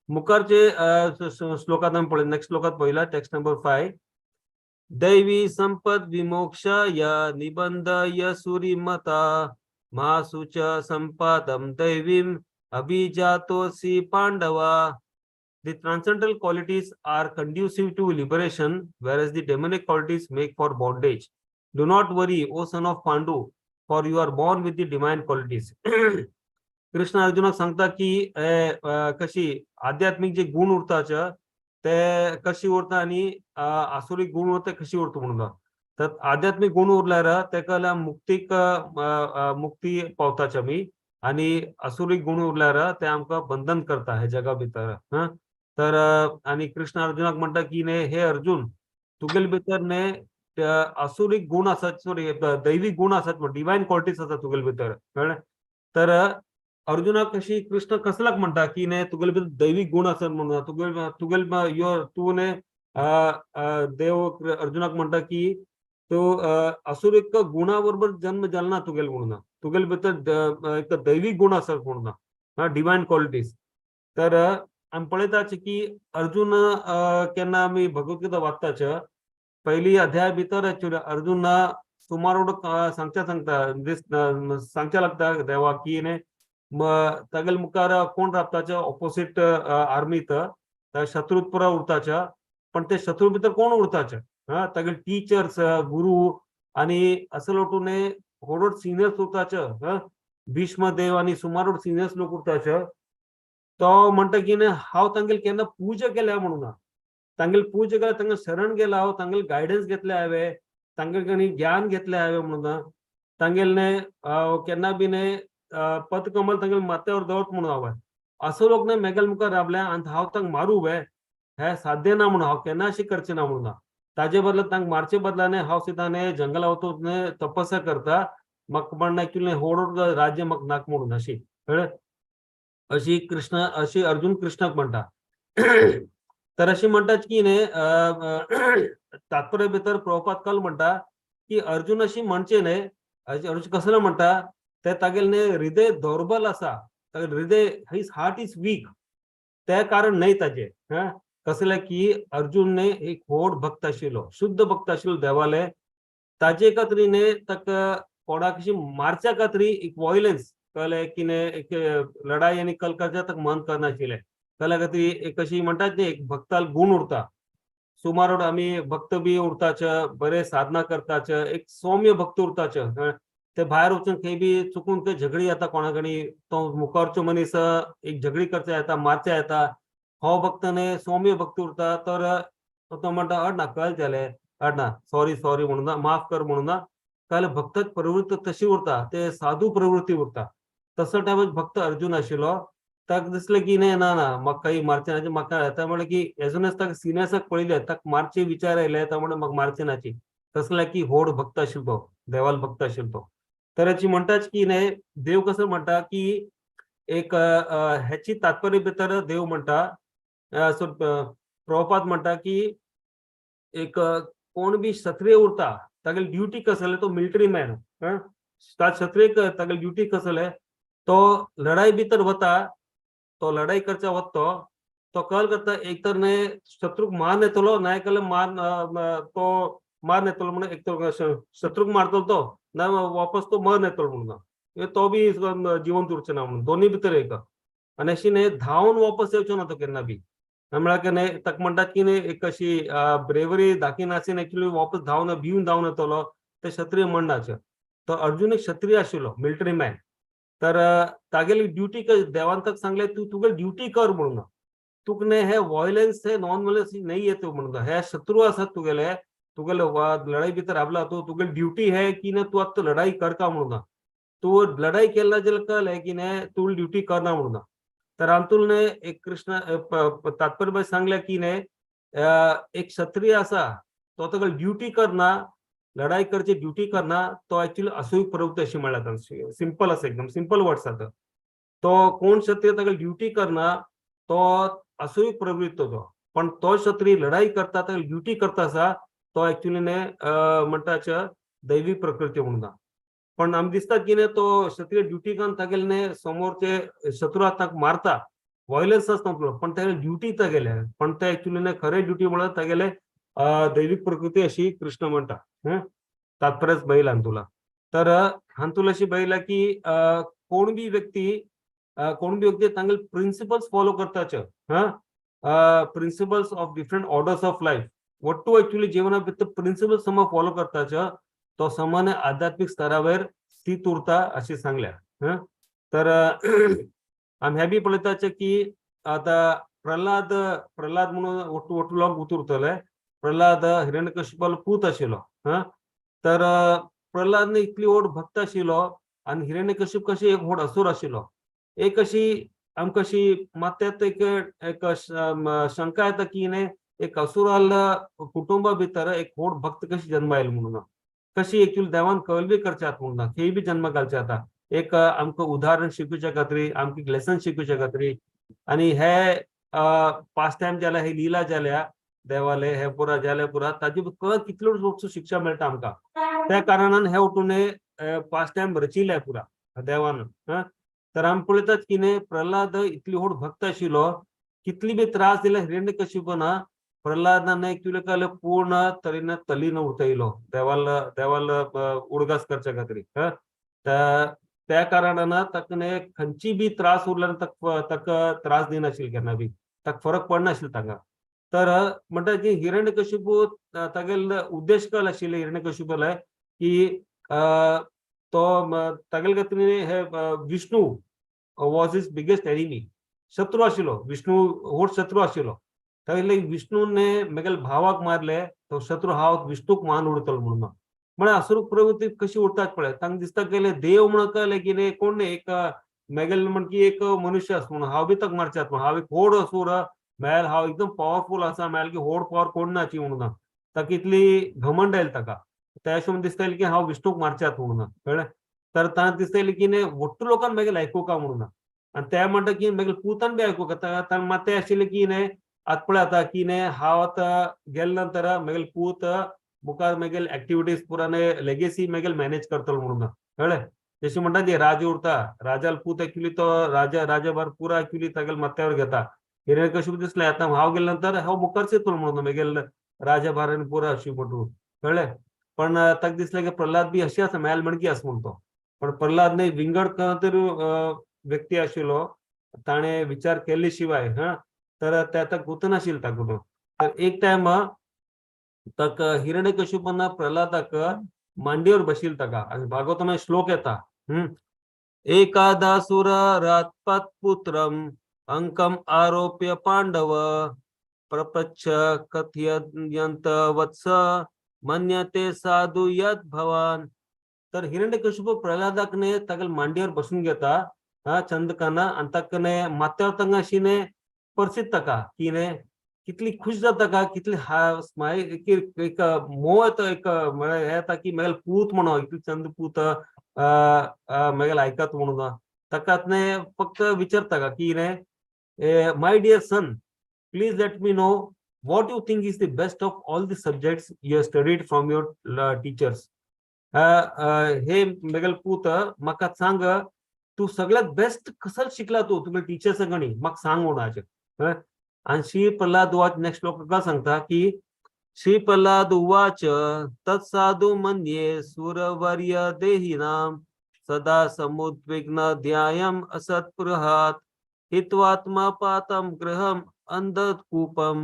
मुखारचे श्लोकात आमी पळय, नेक्स्ट श्लोकात पळयला टेक्स्ट नंबर 5. दैवी संपद विमोक्षाय निबंधय सुरिमता मासुच संपदम दैवीम अभिजातोसी पांडवा. The transcendental qualities are conducive to liberation, whereas the demonic qualities make for bondage. Do not worry, O son of Pandu, for you are born with the divine qualities. Krishna अर्जुनाक सांगता की कशी आध्यात्मिक जे गुण उरताच ते कशी उरता आणि आसुरी गुण उरता कशी उरता म्हणून. तर आध्यात्मिक गुण उरल्यार तेका मुक्तीक मुक्ती पावताच आमी, आणि असुरी गुण उरल्यार ते आमकां बंधन करता हे जगा भितर. हा तर आणि कृष्ण अर्जुनाक म्हणटा की न्ही हे अर्जुन तुगेले भितर न्ही असुरी गुण आसात, सॉरी दैवी गुण आसात, डिवायन क्वालिटीज आसात तुगेले भितर, कळ्ळें. तर अर्जुनाक कशी कृष्ण कसलाक म्हणटा की न्ही तुगेले भितर दैवी गुण आसात म्हणून, तुगेले तुगेले your तूं न्ही देव अर्जुनाक म्हणटा की तो असुरीक गुणा बरोबर जन्म जालो ना तुगेले म्हणून, तुगेले भितर एक दैवी गुण आसात म्हणून, डिवायन क्वालिटीज. तर आमी पळयतात की अर्जुन केन्ना आमी भगवद्गीता वाचताच पहिली अध्याय भितर एक्चुअली अर्जुन सुमार सांगच्या सांगता सांगच्या लागता देवा की न्ही तागेले मुखार कोण राबताचे ऑपोजिट आर्मीत शत्रू पुरा उरताच्या, पण ते शत्रू भितर कोण उरताचे, हा तागेले टिचर्स गुरु आणि असं लोटून होडोड सिनियर्स उरताचे, हा भीष्मदेव आणि सुमार सिनियर्स लोक उरताचे. तो म्हणटा की न्ही हांव तांगेले केन्ना पूजा केल्या म्हणून, तांगेले पूजा केल्या, तांकां शरण गेला हांव, तांगेले गायडन्स घेतले हांवें, तांगेले कडल्यान ज्ञान घेतले हांवें म्हणून, तांगेले केन्ना बी न्ही पदकमल तांगेले माथ्यावर दवरत म्हणून हांवें असो लोक न्ही मेगेले मुखार राबले आनी हांव तांकां मारू वे हे साध्य ना म्हणून, हांव केन्ना अशें करचें ना म्हणून. ताजे बदला तांकां मारचे बदला न्ही हांव सुद्दां न्ही जंगला वचून न्ही तपस्या करता, म्हाका पण एक्चुअली होड राज्य म्हाका नाका म्हणून अशी, कळ्ळें. अशी कृष्ण अशी अर्जुन कृष्णाक म्हणटा. तर अशी म्हणटात की न्ही तात्पर्य भितर प्रभुपाद कल म्हणटा की अर्जुन अशी म्हणचे न्ही, अर्जुन कसलो म्हणटा ते तागेले न्ही हृदय दौर्बल आसा, तागेलें हृदय his heart is weak, ते कारण न्हय ताजे. हा कसले की अर्जुन न्ही एक व्हड भक्त आशिल्लो, शुद्ध भक्त आशिल्लो देवाले, ताजे खातीर न्ही ताका कोणाक अशी मारच्या खातीर एक वॉयलन्स कळ्ळें की न्ही एक लढाई आनी कल करच्या ताका मन करनाशिल्लें. कळ्ळें खातीर एक अशी म्हणटात न्ही एक भक्ताल गुण उरता, सुमार आमी भक्त बी उरताच, बरे साधना करताच, एक सौम्य भक्त उरताच. ते भायर वचून खंय बी चुकून खंय झगडी जाता कोणा कडेन, तो मुखारचो मनीस एक झगडी करचे येता, मारचे येता, हो भक्त न्ही सौम्य भक्त उरता, तर तो म्हणटा अड ना कळ जालें, अड ना सॉरी सॉरी म्हणून ना, माफ कर म्हणून ना. कळ्ळें, भक्त प्रवृत्ती तशी उरता, ते साधू प्रवृत्ती उरता. तसो टायमार भक्त अर्जुन आशिल्लो, ताका दिसलें की न्ही ना ना म्हाका काही मारचें ना, म्हाका येता म्हणलें की एज ताका सिनियर्साक पळयलें, ताका मारचे विचार आयले, तो म्हणलें म्हाका मारचें नाची. तसले की व्हड भक्त आशिल्लो तो, देवाल भक्त आशिल्लो तो. तर हेची म्हणटाच की न्ही देव कसो म्हणटा की एक हेची तात्पर्य भितर देव म्हणटा, सो प्रभुपाद म्हणटा की एक कोण बी क्षत्रिय उरता तागेली ड्युटी कसले, तो मिलिटरी मॅन, क्षत्रिय तागेली ड्युटी कसले, तो लढाई भितर वता, तो लढाई करच्या वता, तो कल करता एक तर न्ही शत्रूक मार येतलो, ना जाल्यार मार तो मार येतलो म्हणून एक तर शत्रूक मारतलो तो, ना वापस तो मर येतलो म्हणून तो बी जिवंत उरचो ना म्हणून, दोन्ही भितर एक. आनी अशी न्ही धांवन वापस येवचो ना तो केन्ना बी, म्हळ्यार की न्ही ताका म्हणटात की न्ही एक अशी ब्रेवरी दाखयनासतना एक्चुअली वापस धांवन भिवन धांवन येतलो, ते क्षत्रिय म्हणनाचे. तो अर्जुन एक क्षत्रिय आशिल्लो, मिलिटरी मॅन, तर तागेली ड्युटी देवान ताका सांगलें तूं तुगेली ड्युटी कर म्हणून, तुका न्ही हे वॉयलन्स हे नॉन वॉयलन्स नाही येत म्हणून, हे शत्रू आसात तुगेले, तुगेले लढाई भितर राबला तूं, तुगेली ड्युटी हे की न्ही तूं आतां लढाई करता म्हणून, तूं लढाई केला जाल्यार कळलें की न्ही तूं ड्युटी करना म्हणून. तर हातूंत न्ही एक कृष्ण तात्पर्य सांगलें की न्ही एक क्षत्रिय आसा तो ताका ड्युटी करना, लढाई करची ड्युटी करना, तो एक्चुअली असूय प्रवृत्ती अशी म्हणल्यार सिंपल आसा, एकदम सिंपल वर्ड्स आसा. तो कोण क्षत्रिय ताका ड्युटी करना तो असूय प्रवृत्त तो, पण तो क्षत्रिय लढाई करता ताका ड्युटी करता आसा तो एक्चुअली न्ही म्हणटाच दैवी प्रकृती म्हणून. पण आमी दिसता की न्ही तो क्षत्रिय ड्युटी करून तागेले न्ही समोरचे शत्रू ताका मारता, वॉयलन्स आसता पण तागेले ड्युटी तागेले, पण ते एक्चुअली न्ही खरे ड्युटी म्हणल्यार तागेले दैविक प्रकृती अशी कृष्ण म्हणटा. तात्पर्यच बैल हातूला. तर हातून अशी बैल की कोण बी व्यक्ती, कोण बी व्यक्ती तांगेले प्रिन्सिपल्स फॉलो करताच, principles of different orders of life, Wattoo actually जीवना भितर प्रिन्सिपल्स सम फॉलो करताच तो सामान्य आध्यात्मिक स्तरावर स्थित उरता अशी सांगल्या. तर आमी हे बी पळयताचे की आतां प्रल्हाद, प्रल्हाद म्हणून वट्टू वट्टू लोक उतरतले, प्रल्हाद हिरण्यकशिपालो पूत आशिल्लो. तर प्रल्हाद इतली व्हड भक्त आशिल्लो आनी हिरण्यकशिप कशी एक व्हड असूर आशिल्लो. एक अशी आमकां अशी मात्यात एक एक शंका येता की न्ही एक असुराल कुटुंबा भितर एक व्हड भक्त कशी जन्म आयलो म्हणून, कशी एक्चुअली देवान कल बी करच्यात म्हणून खंय बी जन्म घालचे आता एक आमकां उदाहरण शिकूच्या खातीर, आमकां एक लेसन शिकूच्या खातीर. आनी हे पास टायम जाल्या, हे लिला जाल्या देवाले, हे पुरा जाले पुरा ताजे कितल्यो वस्तू शिक्षा मेळटा आमकां, त्या कारणान हे उठून पास टायम रचिले पुरा देवान. तर आमी पळयतात की न्ही प्रल्हाद इतली व्हड भक्त आशिल्लो, कितली बी त्रास दिले हिरण्यकशिपून, प्रल्हादान एक्चुअली कळ्ळें पूर्ण तरेन तल्लीन उरता देवाल, देवाल उडगास करच्या खातीर. त्या कारणान ताका न्ही खंयची बी त्रास उरल्यार ताका ताका त्रास दिनाशिल्ले केन्ना बी, ताका फरक पडनाशिल्लो ताका. तर म्हणटा की हिरण्यकशिपू तागेले उद्देश कल आशिल्ले हिरण्यकशिपूले की तो तागेले खातीर हे Vishnu was his biggest enemy, शत्रू आशिल्लो विष्णू, व्हड शत्रू आशिल्लो. तागेले विष्णूने मेगेले भावाक मारले तो शत्रू हांव विष्णूक मान उडतलो म्हणून. म्हळ्यार असुर प्रवृत्ती कशी उरतात पळय, तांकां दिसता केले देव म्हणून कळलें की न्ही कोण न्ही एक मेगेले म्हण की एक मनुष्य आसा म्हणून हांव बी ताका मारच्यात म्हणून, हांव एक व्हड असूर मेल, हांव एकदम पावरफूल आसा, मेल की व्हड पावर कोण नाची म्हणून ताका इतली घमंड आयली ताका. त्या हिशोबान दिसतालें की हांव विष्णूक मारच्यात म्हणून, कळ्ळें. तर तांकां दिसतालें की न्ही वट्टू लोकांक मेगेले आयकुका म्हणून, आनी ते म्हणटा की मेगेले पुतान बी आयकुका. तांकां मात्तें आशिल्लें की न्ही आतां पळय आतां की न्ही हांव आतां गेले नंतर मेगेले पूत मुखार मेगेले एक्टिविटीज पुरा लेगेसी मेगेले मॅनेज करतलो म्हणून, कळ्ळें. जशें म्हणटा ती राजा उरता, राजाल पूत एक्चुअली तो राजा राजाभार पुरा एक्चुअली तागेले माथ्यावर घेता. हिरण्यकशिप दिसलें आतां हांव गेले नंतर हांव मुखार येतलो म्हणून मेगेले राजाभारान पुरा अशी म्हणून, कळ्ळें. पण ताका दिसलें की प्रल्हाद बी अशी आसा मेल म्हणकी आसा म्हण तो, पण प्रल्हाद न्ही विंगड खंय तरी व्यक्ती आशिल्लो, ताणें विचार केले शिवाय तर ते आतां गुंतनाशिल्लें ताका. तर एक टायम ताका हिरण्यकशिपून प्रल्हादाक मांडयेर बशील ताका. आनी भागवतामध्ये श्लोक येता, एकादासुर पुत्रम अंकम आरोप्य पांडव प्रपच्छ कथयंत वत्स मन्यते साधू यत भवान. तर हिरण्यकशिपू प्रल्हादाकने तागेल मांडयेर बसून घेता, हा चंदकाना, आनी ताका माथ्यार तांगा अशीने परसीत ताका की ने कितली खुश जाता का, कितली स्मायल, एक मोह येता, एक म्हळ्यार हे येता की म्हागेले पूत म्हणून इतली चंद पूत म्हागेले आयकत म्हणून. ताका फक्त विचारता का की ने, "My dear son, please let me know what you think is the best of all the subjects you have studied from your teachers." हे मेगल पूत, म्हाका सांग, तूं सगळ्यात बेस्ट कसल शिकला तूं तुगे टिचर्स गणी, म्हाका सांग म्हणून. आणि श्री प्रल्हाद उवाच, नेक्स्ट श्लोक का सांगता की श्री प्रल्हाद उवाच, तत्साधु मन्ये सुरवर्य देहिनाम सदा समुद्विग्न ध्यायम असत्पृहात हित्वात्मा पातम गृहम अंधकूपम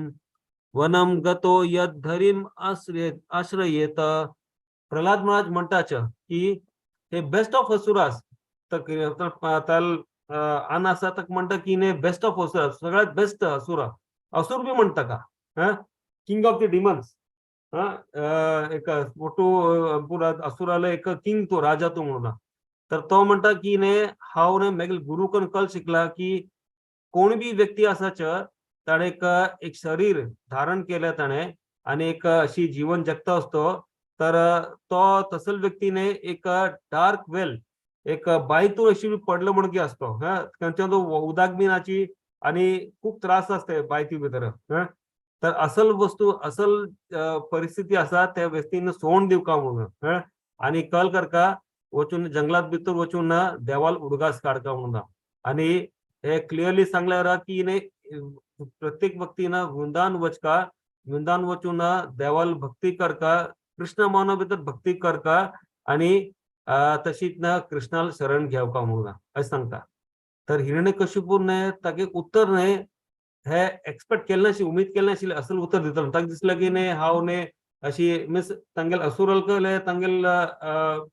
वनम गतो यद्धरिम आश्रयेत. प्रल्हाद महाराज म्हणताच की हे बेस्ट ऑफ असुरास, तर आन आसा ताका म्हणटा की ने बेस्ट ऑफ असुरास, सगळ्यात बेस्ट असुरा, असुर बी म्हणटा का, किंग ऑफ the demons, एक मोठो पुरा असुराला एक किंग, तो राजा तो म्हणून. तर तो म्हणटा की ने हांव ने मागीर गुरु कन कल शिकला की कोण बी व्यक्ती आसाच, ताणें एक एक शरीर धारण केलं ताणें आणि एक अशी जीवन जगता असतो, तर तो तसल व्यक्तीने एक डार्क वेल, एक बांयतून अशी पडलं म्हणून की असतो, हा त्यांच्या तो उदाक बी नाची आणि खूप त्रास असते बायती भितर. तर असल वस्तू, असल परिस्थिती आसा, त्या व्यक्तीन सोड दिवका म्हणून आणि कल करका वचून जंगलात भितर वचून देवाल उडगास काडका म्हणून. आणि हे क्लिअरली सांगल्यार की ने प्रत्येक व्यक्तीनं वृंदावन वचका, वृंदावन वचून देवाल भक्ती करका, कृष्ण मानव भितर भक्ती करका आणि तशीच ना कृष्णाला शरण घेवका म्हणून अशें सांगता. तर हिरण्यकशिपूने तागे उत्तर न्हय हे एक्सपेक्ट केले नाशिल्लें, उमेद केले नाशिल्लें असल उत्तर दितलो. ताका दिसलें की न्हय हांव न्हय अशी मिन्स तांगेले असुरल तांगेले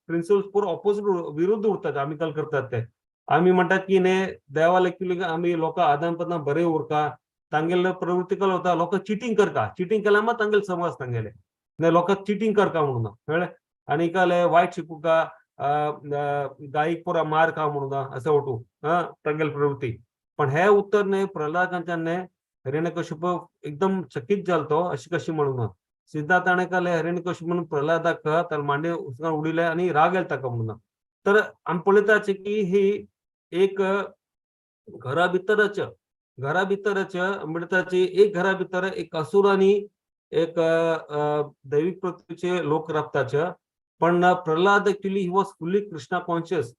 प्रिंसिपल्स पुरो ऑपोजिट, विरुद्ध उरतात. आमी कल करतात ते, आमी म्हणटात की न्हय देवाल एक्चुअली आमी लोकां आदान प्रदान बरे उरका. तांगेले प्रवृत्ती कल वता, लोकां चिटींग करता, चिटींग केल्यार मात तांगेले समज तांगेले न्हय लोकांक चिटींग करता म्हणून कळ्ळें. आनी कळ्ळें वायट शिकूका, गायीक पुरा मार खा म्हणून असं वटू तांगेले प्रवृत्ती. पण हे उत्तर न्हय प्रल्हाद कांच्यान न्हय हिरण्यकशिप एकदम चकित जालो तो, अशी कशी म्हणून. सिद्धा ताणें कळ्ळें हिरण्यकशिप म्हणून प्रल्हादाक ताका मांडे उडयले आनी राग येयलो ताका म्हणून. तर आमी पळयताच की ही एक घरा भितरच, घरा भितरच म्हणटाची एक घरा भितर एक असूर आणि एक दैविक प्रकृतीचे लोक राबताच. पण Prahlad actually he was fully Krishna conscious.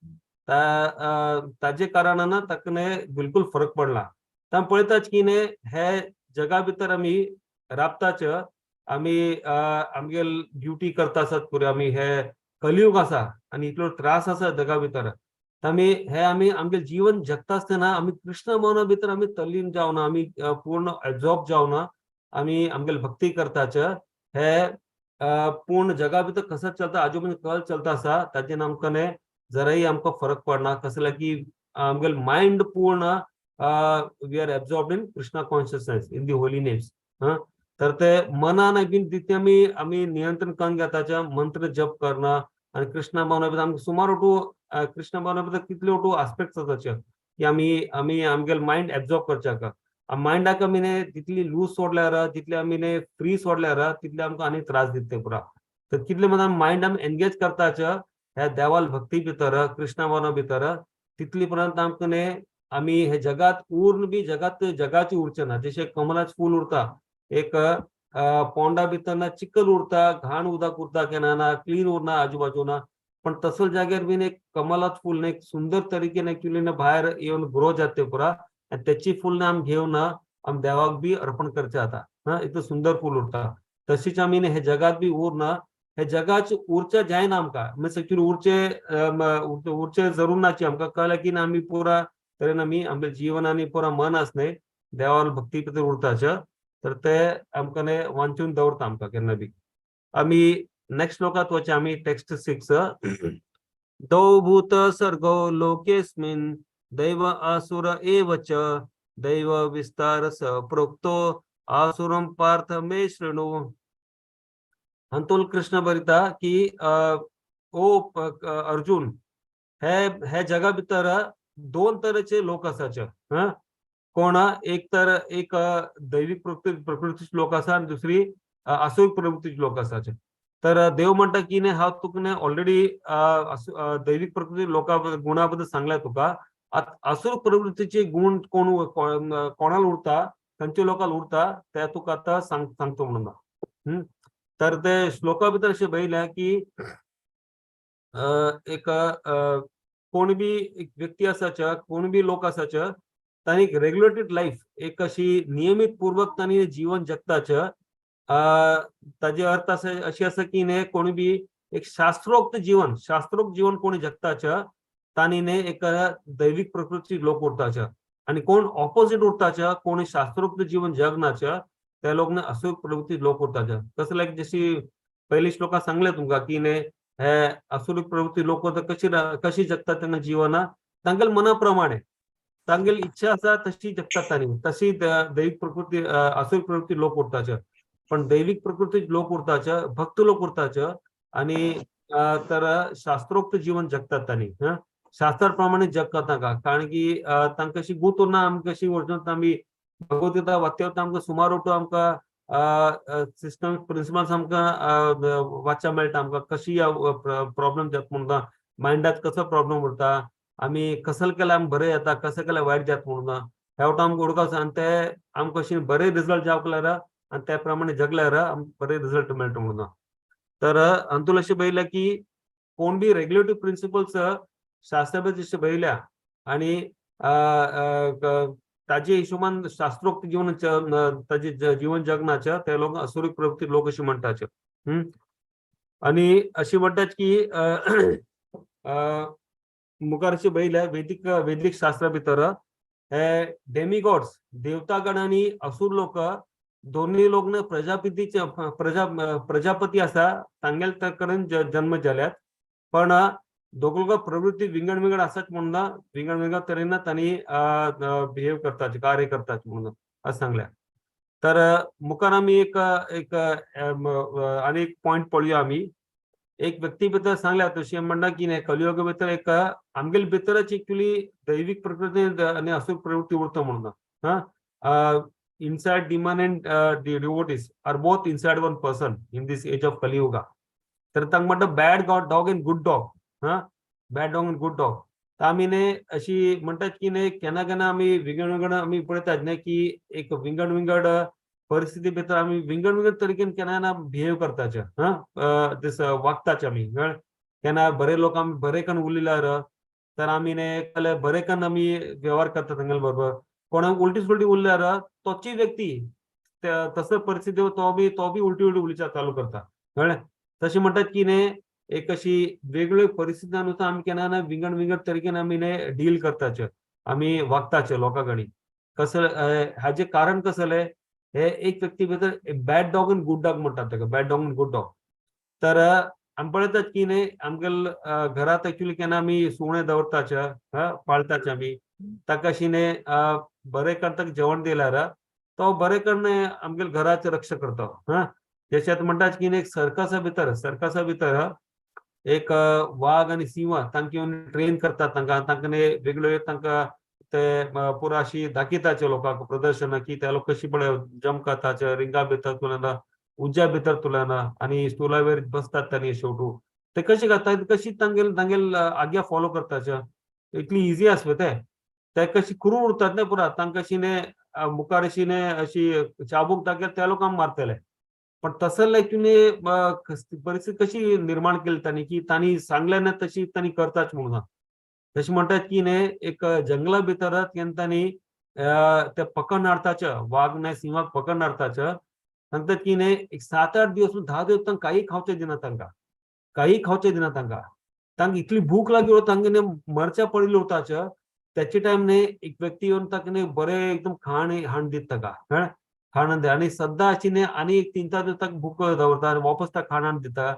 ताजे कारणान ताका न्हय बिलकुल फरक पडला. आमी पळयताच की न्हय हे जगा भितर आमी राबताच, आमी आमगेल ड्युटी करता आसात पुरो, आमी हे कलियुग आसा आनी इतलो त्रास आसा जगा भितर, आमी हे आमी आमगे जीवन जगता आसतना आमी कृष्ण मना भितर आमी तल्लीन जावना, आमी पूर्ण एब्जॉर्ब जावना, आमी आमगेले भक्ती करताच. हे पूर्ण जगा भितर कसं चलता, आजूबाजू कल चलता आसा, ताजेर आमकां न्हय जराय आमकां फरक पडना. कसले की आमगेले मायंड पूर्ण we are absorb in Krishna consciousness, in the holy names. तर ते मनान बीन तितलें आमी आमी नियंत्रण करून घेताचे, मंत्र जप करणं आणि कृष्ण भावना भितर आमकां सुमार ओटू कृष्ण भावना भितर कितले ओटू आस्पेक्ट्स आसाचे की आमी आमी आमगेले मायंड एब्जॉर्ब करच्याक. मायंडाक आमी न्हय तितली लूज सोडल्यार, तितले आमी न्हय फ्री सोडल्यार, तितले आमकां आनी त्रास दिता ते पुरा. तर कितले म्हणटा मायंड आमी एनगेज करताच ह्या देवाल भक्ती भितर, कृष्णा भावना भितर, तितली पर्यंत आमकां न्हय आमी हे जगात उर्न बी जगात जगाची उरचे ना. जशें कमलाचें फूल उरता, एक पोंडा भितर ना चिखल उरता, घाण उदक उरता, केन्ना ना क्लीन उरना आजूबाजूना, पण तसल जाग्यार बीन एक कमलाच फूल एक सुंदर तरीकेन एक्चुअली भायर येवन ग्रो जाता पुरा आनी त्याची फूल आमी घेवन आमी देवाक बी अर्पण करचे आता. हा इतलें सुंदर फूल उरता. तशीच आमी हे जगात बी उरना, हे जगाच उरचे जायना आमकां, मिन्स एक्चुअली उरचे उरचे जरूर नाची. आमकां कळ्ळें की आमी पुरा तरेन आमी आमगे जीवन आनी पुरा मन आस न्हय देवाल भक्ती भितर उरताच, तर ते आमकां न्हय वांचून दवरता आमकां केन्ना बी. आमी नेक्स्ट श्लोकात वचचे आमी, टेक्स्ट 6. द्वौ भूत सर्गौ लोकेस्मिन् दैव आसुर एव च, दैव विस्तार स प्रोक्तो आसुरं पार्थ मे शृणु. हातून कृष्ण बरयता की ओ अर्जुन, हे हे जगा भितर दोन तरेचे लोक आसाचे. हं, कोण? एक तर एक दैविक प्रकृतीचे लोक आसा आनी दुसरी आसुरीक प्रवृत्तीचे लोक आसाचे. तर देव म्हणटा की न्ही, हांव तुका न्ही ऑलरेडी दैविक प्रकृती लोका गुणा बद्दल सांगल्या तुका. आत आसुर प्रवृत्तीचे गुण कोण कोणाला उरता, खंयच्या लोकांक उरता, ते तुका आतां सांगतो म्हणून. तर ते श्लोका भितर अशें बरयल्या की एक कोण बी एक व्यक्ती आसाच्या, कोण बी लोक आसाच्या, तांणी एक रेग्युलेटेड लायफ, एक अशी नियमित पूर्वक तांणी जीवन जगताच्या. ताजे अर्थ असे अशी आसा की न्ही, कोणी बी एक शास्त्रोक्त जीवन, शास्त्रोक्त जीवन कोणी जगताच्या, तांणी न्ही एक दैविक प्रकृती लोक उरताच्या. आणि कोण ऑपोजिट उरताच्या, कोणी शास्त्रोक्त जीवन जगनाच्या, त्या लोक न्ही असुर प्रवृत्ती लोक उरताच्या. कसं लायक जशी पहिली श्लोकात सांगले तुमकां की न्ही, हे असुरीक प्रवृत्ती लोक कशी कशी जगतात त्यांना जीवना, तांगेले मनाप्रमाणे, तांगेली इच्छा आसा तशी जगतात तांणी. तशी दैविक प्रकृती, असुर प्रवृत्ती लोक उरताचे. पण दैविक प्रकृती लोक उरताचे, भक्त लोक उरताचे आणि तर शास्त्रोक्त जीवन जगतात तांणी. हं, शास्त्राप्रमाणे जगतात तांकां, कारण की तांकां अशी गूत उरना. आमकां कशी वचून आमी भगवद्गीता वाचते, आमकां सुमार ओटू आमकां सिस्टम प्रिंसिपल्स आमकां वाचच्या मेळटा. आमकां कशी प्रॉब्लेम जाता म्हणून, मायंडात कसो प्रॉब्लेम उरता, आमी कसल केल्यार आमकां बरें जाता, कसं केल्यार वायट जाता म्हणून, ह्या वटा आमकां उडकास आनी ते आमकां अशें बरे रिजल्ट जावंक लागल्यार आनी त्या प्रमाणे जगल्यार आमकां बरे रिजल्ट मेळटा म्हणून. तर अंतूल अशें बरयलें की कोण बी रेग्युलेटिव्ह प्रिंसिपल्स शास्त्रा जशें बरयल्या आणि ताजे हिशोबान शास्त्रोक्त जीवन ताजे जीवन जगनाचे, ते लोक असुरीक प्रवृत्ती लोक अशें म्हणटाचे. आणि अशी म्हणटात की मुखार अशें बरयल्या, वैदिक वैदिक शास्त्रा भितर हे डेमिगॉड्स, देवतागण आणि असुर लोक, दोन्ही लोक न प्रजापतीचे प्रजापती आसा, तांगेले कडेन जन्म जाल्यात. पण दोग लोक प्रवृत्ती विंगड विंगड आसात म्हणून विंगड विंगड तरेन तांणी बिहेव करतात, कार्य करतात म्हणून असं सांगल्या. तर मुखार आमी एक एक आनी एक पॉयंट पळोवया आमी. एक व्यक्ती भितर सांगल्या तशी म्हणटा की न्ही, कलियुगा भितर एक आमगेले भितरच एक्चुअली दैविक प्रकृती आनी असुर प्रवृत्ती उरता म्हणून. हा, inside demon and devotees are both inside one person in this age of Kali Yuga. तर तांकां म्हणटा bad god dog and good dog. हा, bad dog and good dog. तर आमी न्ही अशी म्हणटात की न्ही, केन्ना केन्ना आमी विंगड विंगड आमी पळयतात न्ही की एक विंगड विंगड परिस्थिती भितर आमी विंगड विंगड तरेन केन्ना केन्ना बिहेव करताचे. हा, दिस वागताचे आमी. कळ्ळें? केन्ना बरे लोक आमी बरे कन्न उलयल्यार तर आमी न्ही बरे कन्न आमी व्यवहार करता तांगेले बरोबर. कोणाक उलटी सुलटी उरल्यार तोची व्यक्ती तसो परिस्थिती तो बी उलटी उलटी उलोवच्या चालू करता. कळ्ळें? तशें म्हणटात की न्ही, एक अशी वेगवेगळ्यो परिस्थिती आमी केन्ना केन्ना विंगड विंगड तरेन आमी न्ही डील करताचे, आमी वागताचे लोकां कडेन कसं. हाजे कारण कसलें? हे एक व्यक्ती भितर बॅड डॉग आनी गुड डॉग म्हणटात ताका, bad dog आनी गुड डॉग. तर आमी पळयतात की न्ही, आमगेले घरात एक्चुअली केन्ना आमी सुणे दवरताचे, पाळताचे आमी, ताका अशी न्ही बरें करता जेवण दिल्यार तो बरें करून आमगेले घराचे रक्षा करता. हा, जशें आतां म्हणटात की न्ही, एक सर्कसा भितर एक वाग आनी सिंह तांकां येवन ट्रेन करतात. तांकां तांकां न्ही वेगळ्यो तांकां ते पुरा अशी दाखयताचे लोकांक प्रदर्शनां की ते लोक कशी पळय जंप करताचे, रिंगा भितर तुलना, उज्या भितर तुलना आनी स्टुलावेर बसतात. तांणी शेवटू ते कशे करतात, कशी तांगेल तांगेल आज्ञा फॉलो करताचे, इतली इजी आसपा ते ते कशी क्रूर उरतात न्ही पुरा. तांकां अशी न्ही मुखार अशी न्ही अशी चाबूक दाखयल्यार त्या लोकांक मारतले. पण तसं एक्चुअली परिस्थिती कशी निर्माण केली तांणी की तांणी सांगले ना तशी तांणी करताच म्हणून. तशें म्हणटात की न्ही, एक जंगला भितर केन्ना तांणी ते पकड हाडताचे, वाग न्ही सिंहाक पकड हाडताचे. सांगतात की न्ही, एक 7-8 दिवस, 10 दिवस तांकां काही खावचें दिना, तांकां काही खावचें दिना. तांकां तांकां इतली भूक लागली, तांकां न्ही मरच्या पडिल्ले उरताचे. त्याचे टायम न्ही एक व्यक्ती येवन ताका न्ही बरें एकदम खाण हाडून दिता ताका. कळ्ळें? खाण हाडून आनी सद्दां अशी न्ही आनी एक 3-4 दीस ताका भूक दवरता आनी वापस ताका खाण हाडून दिता.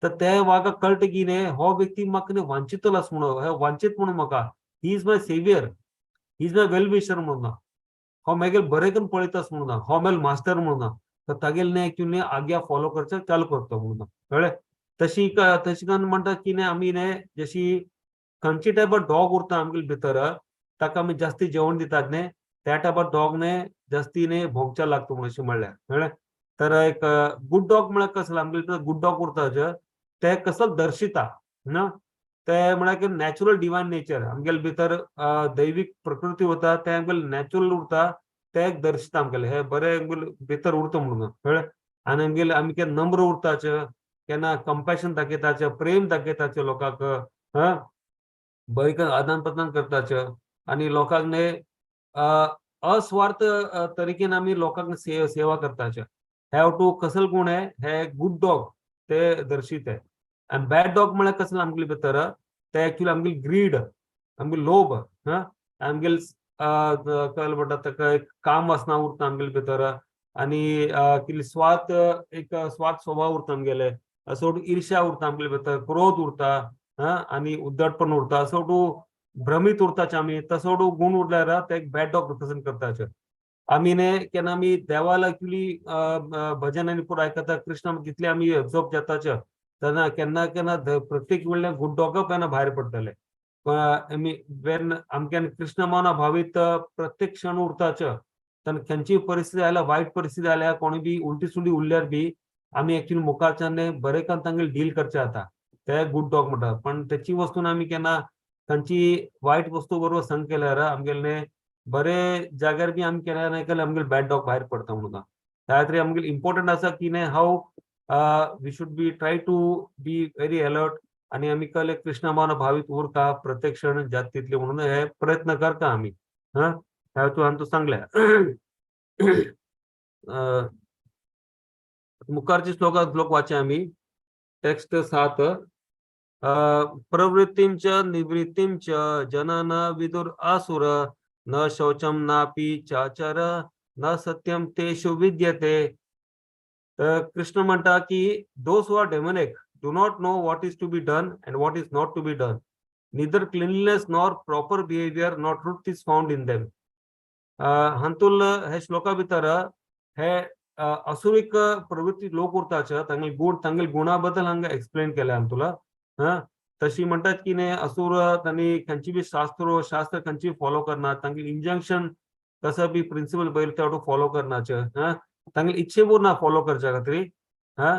तर ते वागाक कळटा की न्ही हो व्यक्ती म्हाका न्ही वांचितलो आसा म्हणून, हे वांचीत म्हणून म्हाका, he is my saviour, he is my well wisher म्हणून, हो मागीर बरें करून पळयता आसा म्हणून, हो मेल मास्टर म्हणून, तर तागेले न्ही एक्चुअली आज्ञा फॉलो करचें चालू करता म्हणून, कळ्ळें? तशी तशी करून म्हणटा की न्ही आमी न्ही जशी खंयची टायप डॉग उरता आमगेले भितर, ताका आमी जास्ती जेवण दितात न्ही, त्या टायपार डॉग न्ही जास्ती न्ही भोंवच्या लागता म्हणून अशें म्हणल्यार, कळ्ळें? तर एक गुड डॉग म्हळ्यार कसलो आमगेले गुड डॉग उरता जे ते कसो दर्शिता ना, ते म्हळ्यार की नॅचरल डिवायन नेचर आमगेले भितर दैवीक प्रकृती उरता, ते आमगेले नॅचरल उरता, ते एक दर्शिता आमगेले हे बरे आमगेले भितर उरता म्हणून, कळ्ळें? आनी आमगेले आमी केन्ना नम्र उरताचे, केन्ना कंपॅशन दाखयताचे, प्रेम दाखयताचे लोकांक, हा बरें करून आदान प्रदान करताचे आनी लोकांक न्ही अस्वार्थ तरीकेन आमी लोकांक सेवा करताचे. हे टू कसल गुण आहे हे गुड डॉग ते दर्शित आहे. आनी बॅड डॉग म्हळ्यार कसले आमगेले भितर, ते एक्चुअली आमगेले ग्रीड, आमगेले लोभ, हा आमगेले कळ्ळें म्हणटा ताका एक काम वासना उरता आमगेले भितर आनी कितें स्वार्थ, एक स्वार्थ स्वभाव उरता आमगेले, असो ईर्ष्या उरता आमगेले भितर, क्रोध उरता, हा आनी उद्दटपण उरता, असो भ्रमीत उरताचे आमी, तसो गुण उरल्यार ते एक बॅड डॉग रिप्रेझेंट करताचे. आमी न्ही केन्ना आमी देवाला एक्चुअली भजन आनी पुरो आयकता, कृष्णा तितले आमी एब्जॉर्ब जाताचे तेन्ना केन्ना केन्ना प्रत्येक वेळेर गुड डॉग केन्ना भायर पडटले. आमी वेन आमकां कृष्ण मना भावीत प्रत्येक क्षण उरताचे, तेन्ना खंयची परिस्थिती आयल्या, वायट परिस्थिती आयल्या, कोणी बी उलटी सुलटी उरल्यार बी आमी एक्चुअली मुखारच्यान बरें करून तांगेले डील करचे जाता, ते गुड डॉग म्हणटा. पण तेची वस्तून आमी केन्ना खंयची वायट वस्तू बरोबर संग केल्यार आमगेले बरे जाग्यार बी आमी केन्ना ना केल्यार आमगेले बॅड डॉग भायर पडता म्हणून. त्या खातीर आमगेले इम्पोर्टंट आसा की न्ही how we should be try to be very alert आनी आमी कळ्ळें कृष्ण भावना भावीत उरता प्रत्येक क्षण जात तितले म्हणून हे प्रयत्न करता आमी. हा ह्या तूं हांवें सांगल्या. मुखारचे श्लोकात श्लोक वाचे आमी, टेक्स्ट 7. प्रवृत्तीं च निवृत्तीं च जना न विदुर असुर न शौचं नापि चाचर न सत्यम तेषु विद्यते. तर कृष्ण म्हणटा की those who are demonic do not know what is to be done and what is not to be done. Neither cleanliness nor proper behavior nor truth is found in them. हातूंत हे श्लोका भितर हे असुरीक प्रवृत्ती लोक उरताचे, तांगेले गुण, तांगेले गुणा बद्दल हांगा एक्सप्लेन केल्या हातूंत. हा तशी म्हणटात की न्ही असुर तांणी खंयची बी शास्त्र खंयची फॉलो करना, तांगेले इंजंक्शन कसो बी प्रिंसिपल पयलीं ते फॉलो करनाचे, हा तांगेले इच्छे ना फॉलो करच्या खातीर, हा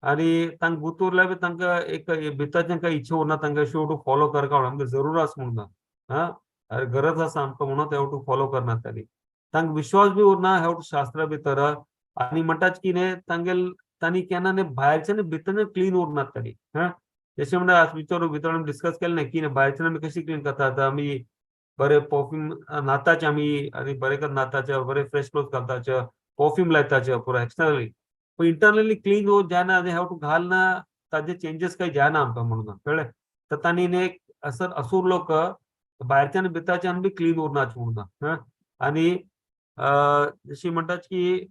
आनी तांकां गुतूरल्यार बी तांकां एक भितर तांकां इच्छा उरना, तांकां शेवटू फॉलो करका म्हणून आमकां जरूर आसा म्हणून, हा अरे गरज आसा आमकां म्हणून ते वटू फॉलो करना तांणी, तांकां विश्वास बी उरना ह्या शास्त्रा भितर. आनी म्हणटात की न्ही तांगेल तांणी केन्ना न्ही भायरच्यान भितर क्लीन उरनात तांणी. हा जशें म्हणल्यार आज भितर भितर आमी डिस्कस केलें न्ही की भायरच्यान आमी कशी क्लीन करतात, आमी बरे परफ्यूम न्हाताचे आमी आनी बरे करून न्हाताचे, बरे फ्रेश क्लोथ घालताचे, परफ्यूम लायताचे पुरो एक्सटर्नली, पण इंटरनली क्लीन होत जायना, have to घाल ना ताजे चेंजेस काही जायना आमकां म्हणून, कळ्ळें? तर तांणी न्ही एक असर असूर लोक भायरच्यान भितरच्यान बी क्लीन उरनात म्हणून. हा आनी जशी म्हणटात की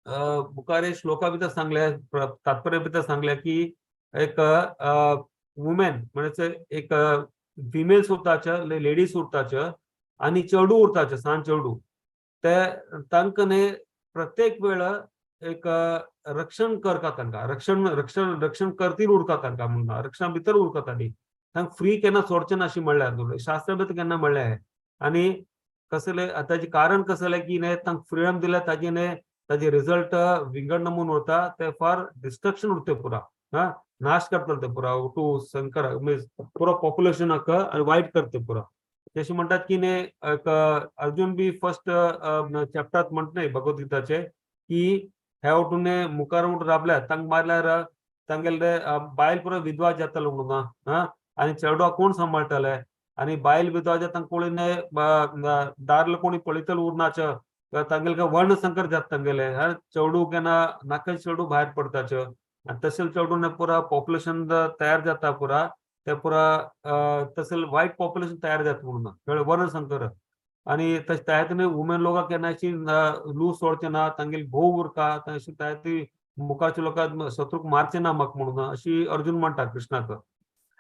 मुखार श्लोका भितर सांगले, तात्पर्य भितर सांगले की एक वुमेन म्हणजे एक फिमेल्स उरताचे, लेडीज उरताचे आनी चेडू उरताचे, सान चेडू, ते तांकां न्ही प्रत्येक वेळ एक रक्षण करता तांकां, रक्षण रक्षण रक्षण करतील उरता तांकां म्हणून, रक्षणा भितर उरता तांणी, तांकां फ्री केन्ना सोडचें ना अशें म्हणल्यार शास्त्रा भितर केन्ना म्हणलें हें. आनी कसले ताजें कारण कसलें की न्ही तांकां फ्रिडम दिल्यार ताजें न्ही ताजे रिजल्ट विंगड नमून उरता, ते फार डिस्ट्रक्शन उरता पुरा, हा नाश करतले ते पुरा टू संकर मीन्स पुरो पॉप्युलेशनाक आनी वायट करता पुरा. जशें म्हणटात की न्ही एक अर्जुन बी फर्स्ट चॅप्टरात म्हणटा न्ही भगवद्गीताचे की हे वटून मुखार उठ राबल्या तांकां मारल्यार तांगेले बायल पुरो विधवा जातलो म्हणून, हा आनी चेडवाक कोण सांबाळटले, आनी बायल विधवा जाता तांकां कोणी दारलो कोणी पळयतलो उरनाचे, तांगेले वर्ण संकर जाता तांगेले, हा चेडू केन्ना नाका चेडू भायर पडताचे आनी तशें चेडून पुरा पॉप्युलेशन तयार जाता पुरा, ते पुरा तशें वायट पॉप्युलेशन तयार जाता म्हणून, कळ्ळें? वर्ण संकर. आनी तशें त्या खातीर वुमेन लोकांक केन्ना अशी लूज सोडचे ना, तांगेले भोव उरता, तशें त्या खातीर मुखारच्या लोकांक शत्रूक मारचें ना म्हाका म्हणून अशी अर्जुन म्हणटा कृष्णाक.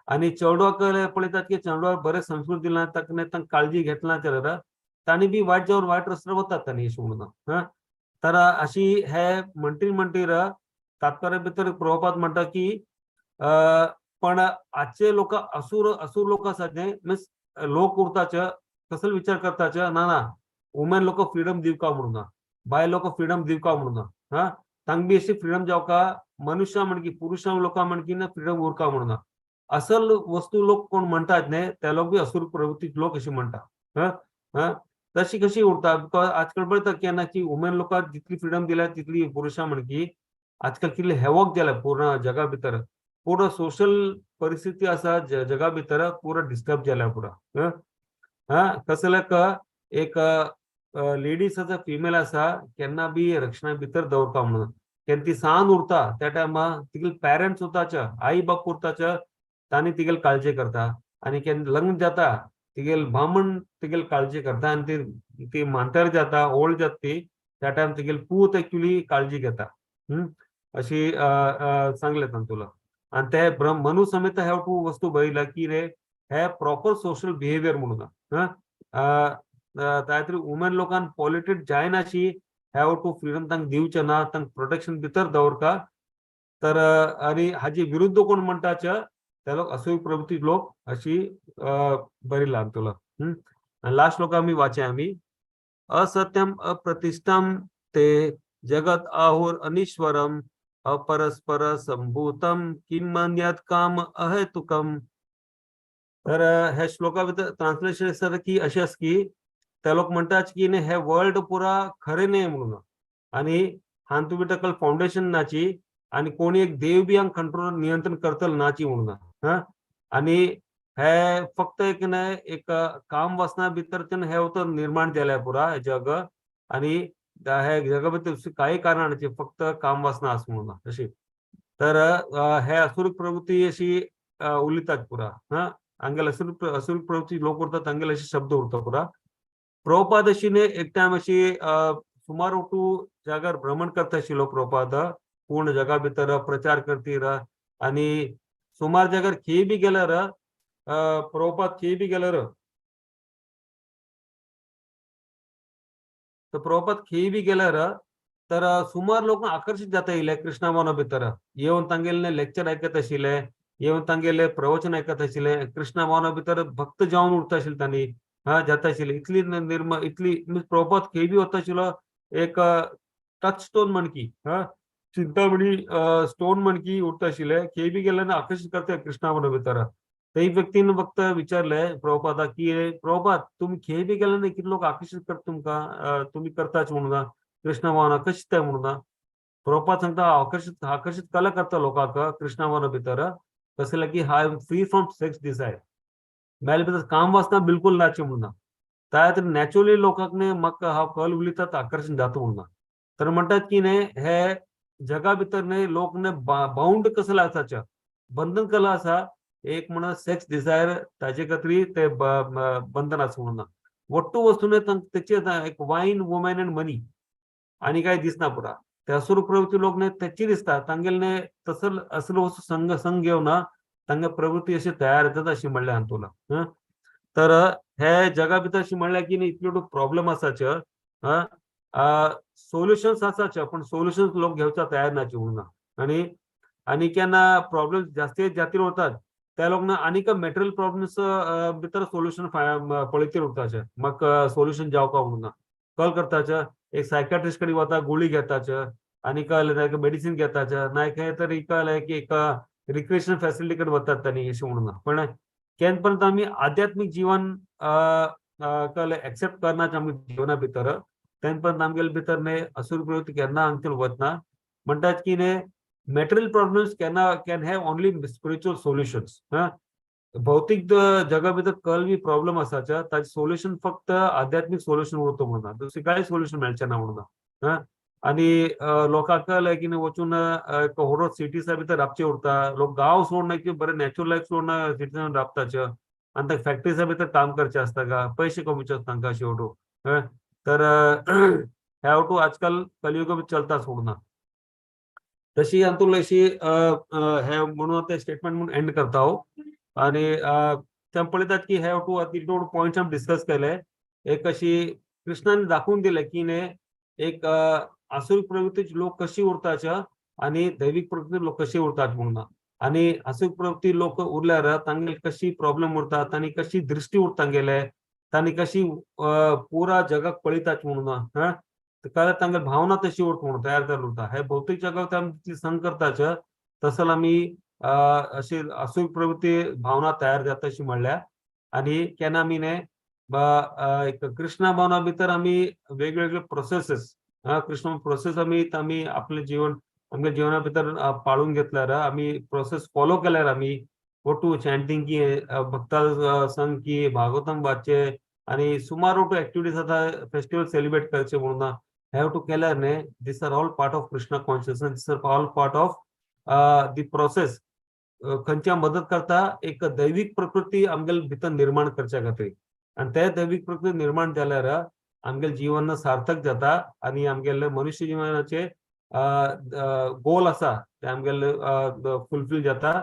आनी चेडवाक पळयतात की चेडवाक बरें संस्कृत दिलां, ताका तांकां काळजी घेतला जाल्यार तांणी बी वायट जावन वायट रस्त्यार वतात तांणी अशें म्हणून. हा, तर अशी हे म्हणटीर म्हणटीर तात्पर्य भितर प्रभुपाद म्हणटा की पण आजचे लोक असुर असुर लोक आसात ते मिन्स लोक उरताचे कसले विचार करताचे, ना ना वुमेन लोक फ्रीडम दिवका म्हणून, बायल लोक फ्रीडम दिवका म्हणून. हा, तांकां बी अशी फ्रीडम जावका, मनुष्या म्हणकी पुरुषां लोकां म्हणकी ना फ्रीडम उरका म्हणून. असल वस्तू लोक कोण म्हणटात न्ही ते लोक बी असुर प्रवृत्ती लोक अशी म्हणटा. हा हा, तशी कशी उरता because आजकाल पळयता केन्ना की वुमेन लोकांक जितली फ्रीडम दिल्या तितली पुरुषां म्हणकी आजकाल कितले हेवॉक जाल्या पूर्ण जगा भितर, पूर्ण सोशल परिस्थिती आसा जगा भितर पुरा डिस्टर्ब जाल्या पुरा. हा, कसले एक लेडीज आसा फिमेल आसा केन्ना बी रक्षणा भितर दवरता म्हणून, केन्ना ती सान उरता त्या टायमार तिगेले पेरंट्स उरताचे, आई बाप उरताचे, तांणी तिगेली काळजी करता. आनी केन्ना लग्न जाता तिगेल बामण तिगेली काळजी करता आनी ती ती म्हातारी जाता, ओल्ड जाता ती, त्या टायम तिगेल पूत एक्चुली काळजी घेता. अशी सांगले तांतूला. आनी ते ब्रह्म मनु समेत हे टू वस्तू बरयला की रे हे प्रॉपर सोशल बिहेवियर म्हणून. तातूंत वुमेन लोकांक पॉल्युटेड जायनाशी have to freedom तांकां दिवचें ना, तांकां प्रोटेक्शन भितर दवरता. तर आनी हाजे विरुद्ध कोण म्हणटाचे ते लोक असूय प्रवृत्ती लोक अशी बरयला तुला. आनी लास्ट लोक आमी वाचे आमी असत्यम अप्रतिष्ठम ते जगत आहुर अनीश्वरम अपरस्पर संभूतम किम अन्यत काम अहेतुकम. तर हे श्लोका भितर ट्रान्सलेशन आसा की अशें आसा की ते लोक म्हणटात की हे वर्ल्ड पुरा खरें न्हय म्हणून, आनी हातूंत भितर कल फावंडेशन नाची आनी कोणी एक देव बी हांगा कंट्रोल नियंत्रण करतलो नाची म्हणून. हा, आनी हे फक्त एक न्हय एक काम वासना भितर हे होतं निर्माण जाल्या पुरा जग, आनी हे जगा भितर काही कारणाची फक्त काम वासना आसा म्हणून अशी. तर हे असुर प्रवृत्ती अशी उलयतात पुरा. हा, हांगेले असुर असुर प्रवृत्ती लोक उरतात तांगेले अशे शब्द उरता पुरा. प्रभुपाद अशी एक टायम अशी सुमार टू जाग्यार भ्रमण करता आशिल्लो प्रभुपाद, पूर्ण जगा भितर प्रचार करतीर. आनी सुमार जाग्यार खंय बी गेल्यार प्रभुपाद खंय बी गेल्यार तर प्रभुपाद खंय बी गेल्यार तर सुमार लोक आकर्शीत जाता येयले कृष्णा मना भितर येवन तांगेले लेक्चर आयकत आशिल्ले, येवन तांगेले प्रवचन आयकत आशिल्ले, कृष्णा मना भितर भक्त जावन उरता आशिल्ले तांणी. हा, जाता आशिल्ले इतली निर्म इतली प्रभुपाद खंय बी वता आशिल्लो एक टच स्टोन म्हणकी, हा चिंतामणी स्टोन म्हणकी उरता आशिल्ले, खंय बी गेल्यार आकर्शीत करता कृष्णा मना भितर. ते व्यक्तीन फक्त विचारले प्रभुपादाक की प्रभुपाद तुमी खंय बी गेले न्ही कितले लोक आकर्शीत करता तुमकां, तुमी करताच म्हणून कृष्णा भावना कशी ते म्हणून. प्रभुपाद सांगता आकर्शीत आकर्शीत कला करता लोकांक कृष्णा भावना भितर, कसले की I am free from sex desire, मेले भितर काम वासना बिलकुल नाची म्हणून. त्या तर नॅचरली लोकांक न्ही म्हाका हांव कल उलयतात आकर्शण जाता म्हणून. तर म्हणटात की न्ही हे जगा भितर न्ही लोक न्ही बाउंड कसले आसाचे बंधन कला आसा एक म्हणून सेक्स डिझायर ताजे खातीर ते बंधन आसा म्हणून. वट्टू वस्तू न्ही तेचे एक वायन वुमेन अँड मनी आनी काय दिसना पुरा. ते असुर प्रवृत्ती लोक न्ही तेची दिसता तांगेले न्ही तसल असलो वस्तू संग संग घेवन तांगे प्रवृत्ती अशी तयार जाता अशी म्हणल्या हातूंत. तर हे जगा भितर अशी म्हणल्या की न्ही इतले प्रॉब्लेम आसाचे सोल्युशन्स आसाचे पण सोल्युशन्स लोक घेवचा तयार नाचे म्हणून. आनी आनी केन्ना प्रॉब्लेम जास्ती जातीर वतात त्या लोक आनीक मटेरियल प्रॉब्लेम्स भितर सोल्युशन पळयत उरताचे म्हाका सोल्युशन जावका म्हणून कॉल करताचे एक सायकाट्रिस्ट कडेन वता गुळी घेताचे आनी कळ्ळें मेडिसीन घेताचे ना खंय तरी कळ्ळें की एक रिक्रिएशन फॅसिलिटी कडेन वतात तांणी अशें म्हणून. पण केन्ना पर्यंत आमी आध्यात्मीक जीवन कळ्ळें एक्सेप्ट करना आमच्या जिवना भितर तेन्ना पर्यंत आमगेले भितर न्ही असुर प्रवृत्ती केन्ना हांगच्यान वतना. म्हणटात की न्ही material problems can have only spiritual solutions. भौतिक जगा भितर कल बी प्रॉब्लेम आसाचे ताचे सोल्युशन फक्त आध्यात्मीक सोल्युशन उरता म्हणून, दुसरें कांय सोल्युशन मेळचें ना म्हणून. आनी लोकांक कळ्ळें की वचून व्हड सिटीसा भितर राबचे उरता लोक, गांव सोडून की बरें नॅचरल लायफ सोडून सिटीसान राबताचे आनी ताका फॅक्टरीसा भितर काम करचें आसता गा, पयशे कमोवचे आसता तांकां शेवटू. तर ह्या वटू आजकाल कलियुग चलता सोडना. तशी हातूंत अशी हे म्हणून ते स्टेटमेंट म्हणून एंड करता हांव. आनी ते पळयतात की हे टू दोन पॉयंट्स आमी डिस्कस केले. एक अशी कृष्णान दाखोवन दिले की न्ही, एक आसुरी प्रवृत्तीचे लोक कशी उरताचे आणि दैविक प्रवृत्ती लोक कशी उरतात म्हणून. आणि आसुरी प्रवृत्ती लोक उरल्यार तांगेले कशी प्रॉब्लेम उरतात आनी कशी दृष्टी उरता तांगेले, तांणी कशी पुरा जगाक पळयतात म्हणून. हा, कारण तांगेली भावना तशी उरता म्हणून तयार जाल्ली उरता. हे भौतिक जगाक आमी संग करताच तसल आमी अशी आसुरी प्रवृत्ती भावना तयार जाता अशी म्हणल्या. आणि केन्ना आमी न्ही एक कृष्णा भावना भितर आमी वेगवेगळे प्रोसेसेस, कृष्ण प्रोसेस आमी आमी आपले जीवन, आमच्या जिवना भितर पाळून घेतल्यार, आमी प्रोसेस फॉलो केल्यार, आमी ಒಟ್ಟು ಚಾಂಟಿಂಗ್ की, भक्ता संग की, भागवतम वाचचे आणि सुमार ಒಟ್ಟು ऍक्टिव्हिटीज आता, फेस्टिवल सेलिब्रेट करचे म्हणून have to केल्यार न्ही, this are all part of Krishna consciousness, this are all part of the process. खंयच्या मदत करता एक दैविक प्रकृती आमगेले भितर निर्माण करच्या खातीर. आणि ते दैविक प्रकृती निर्माण जाल्यार आमगेले जीवन सार्थक जाता आणि आमगेले मनुष्य जीवनाचे गोल आसा ते आमगेले फुलफील जाता.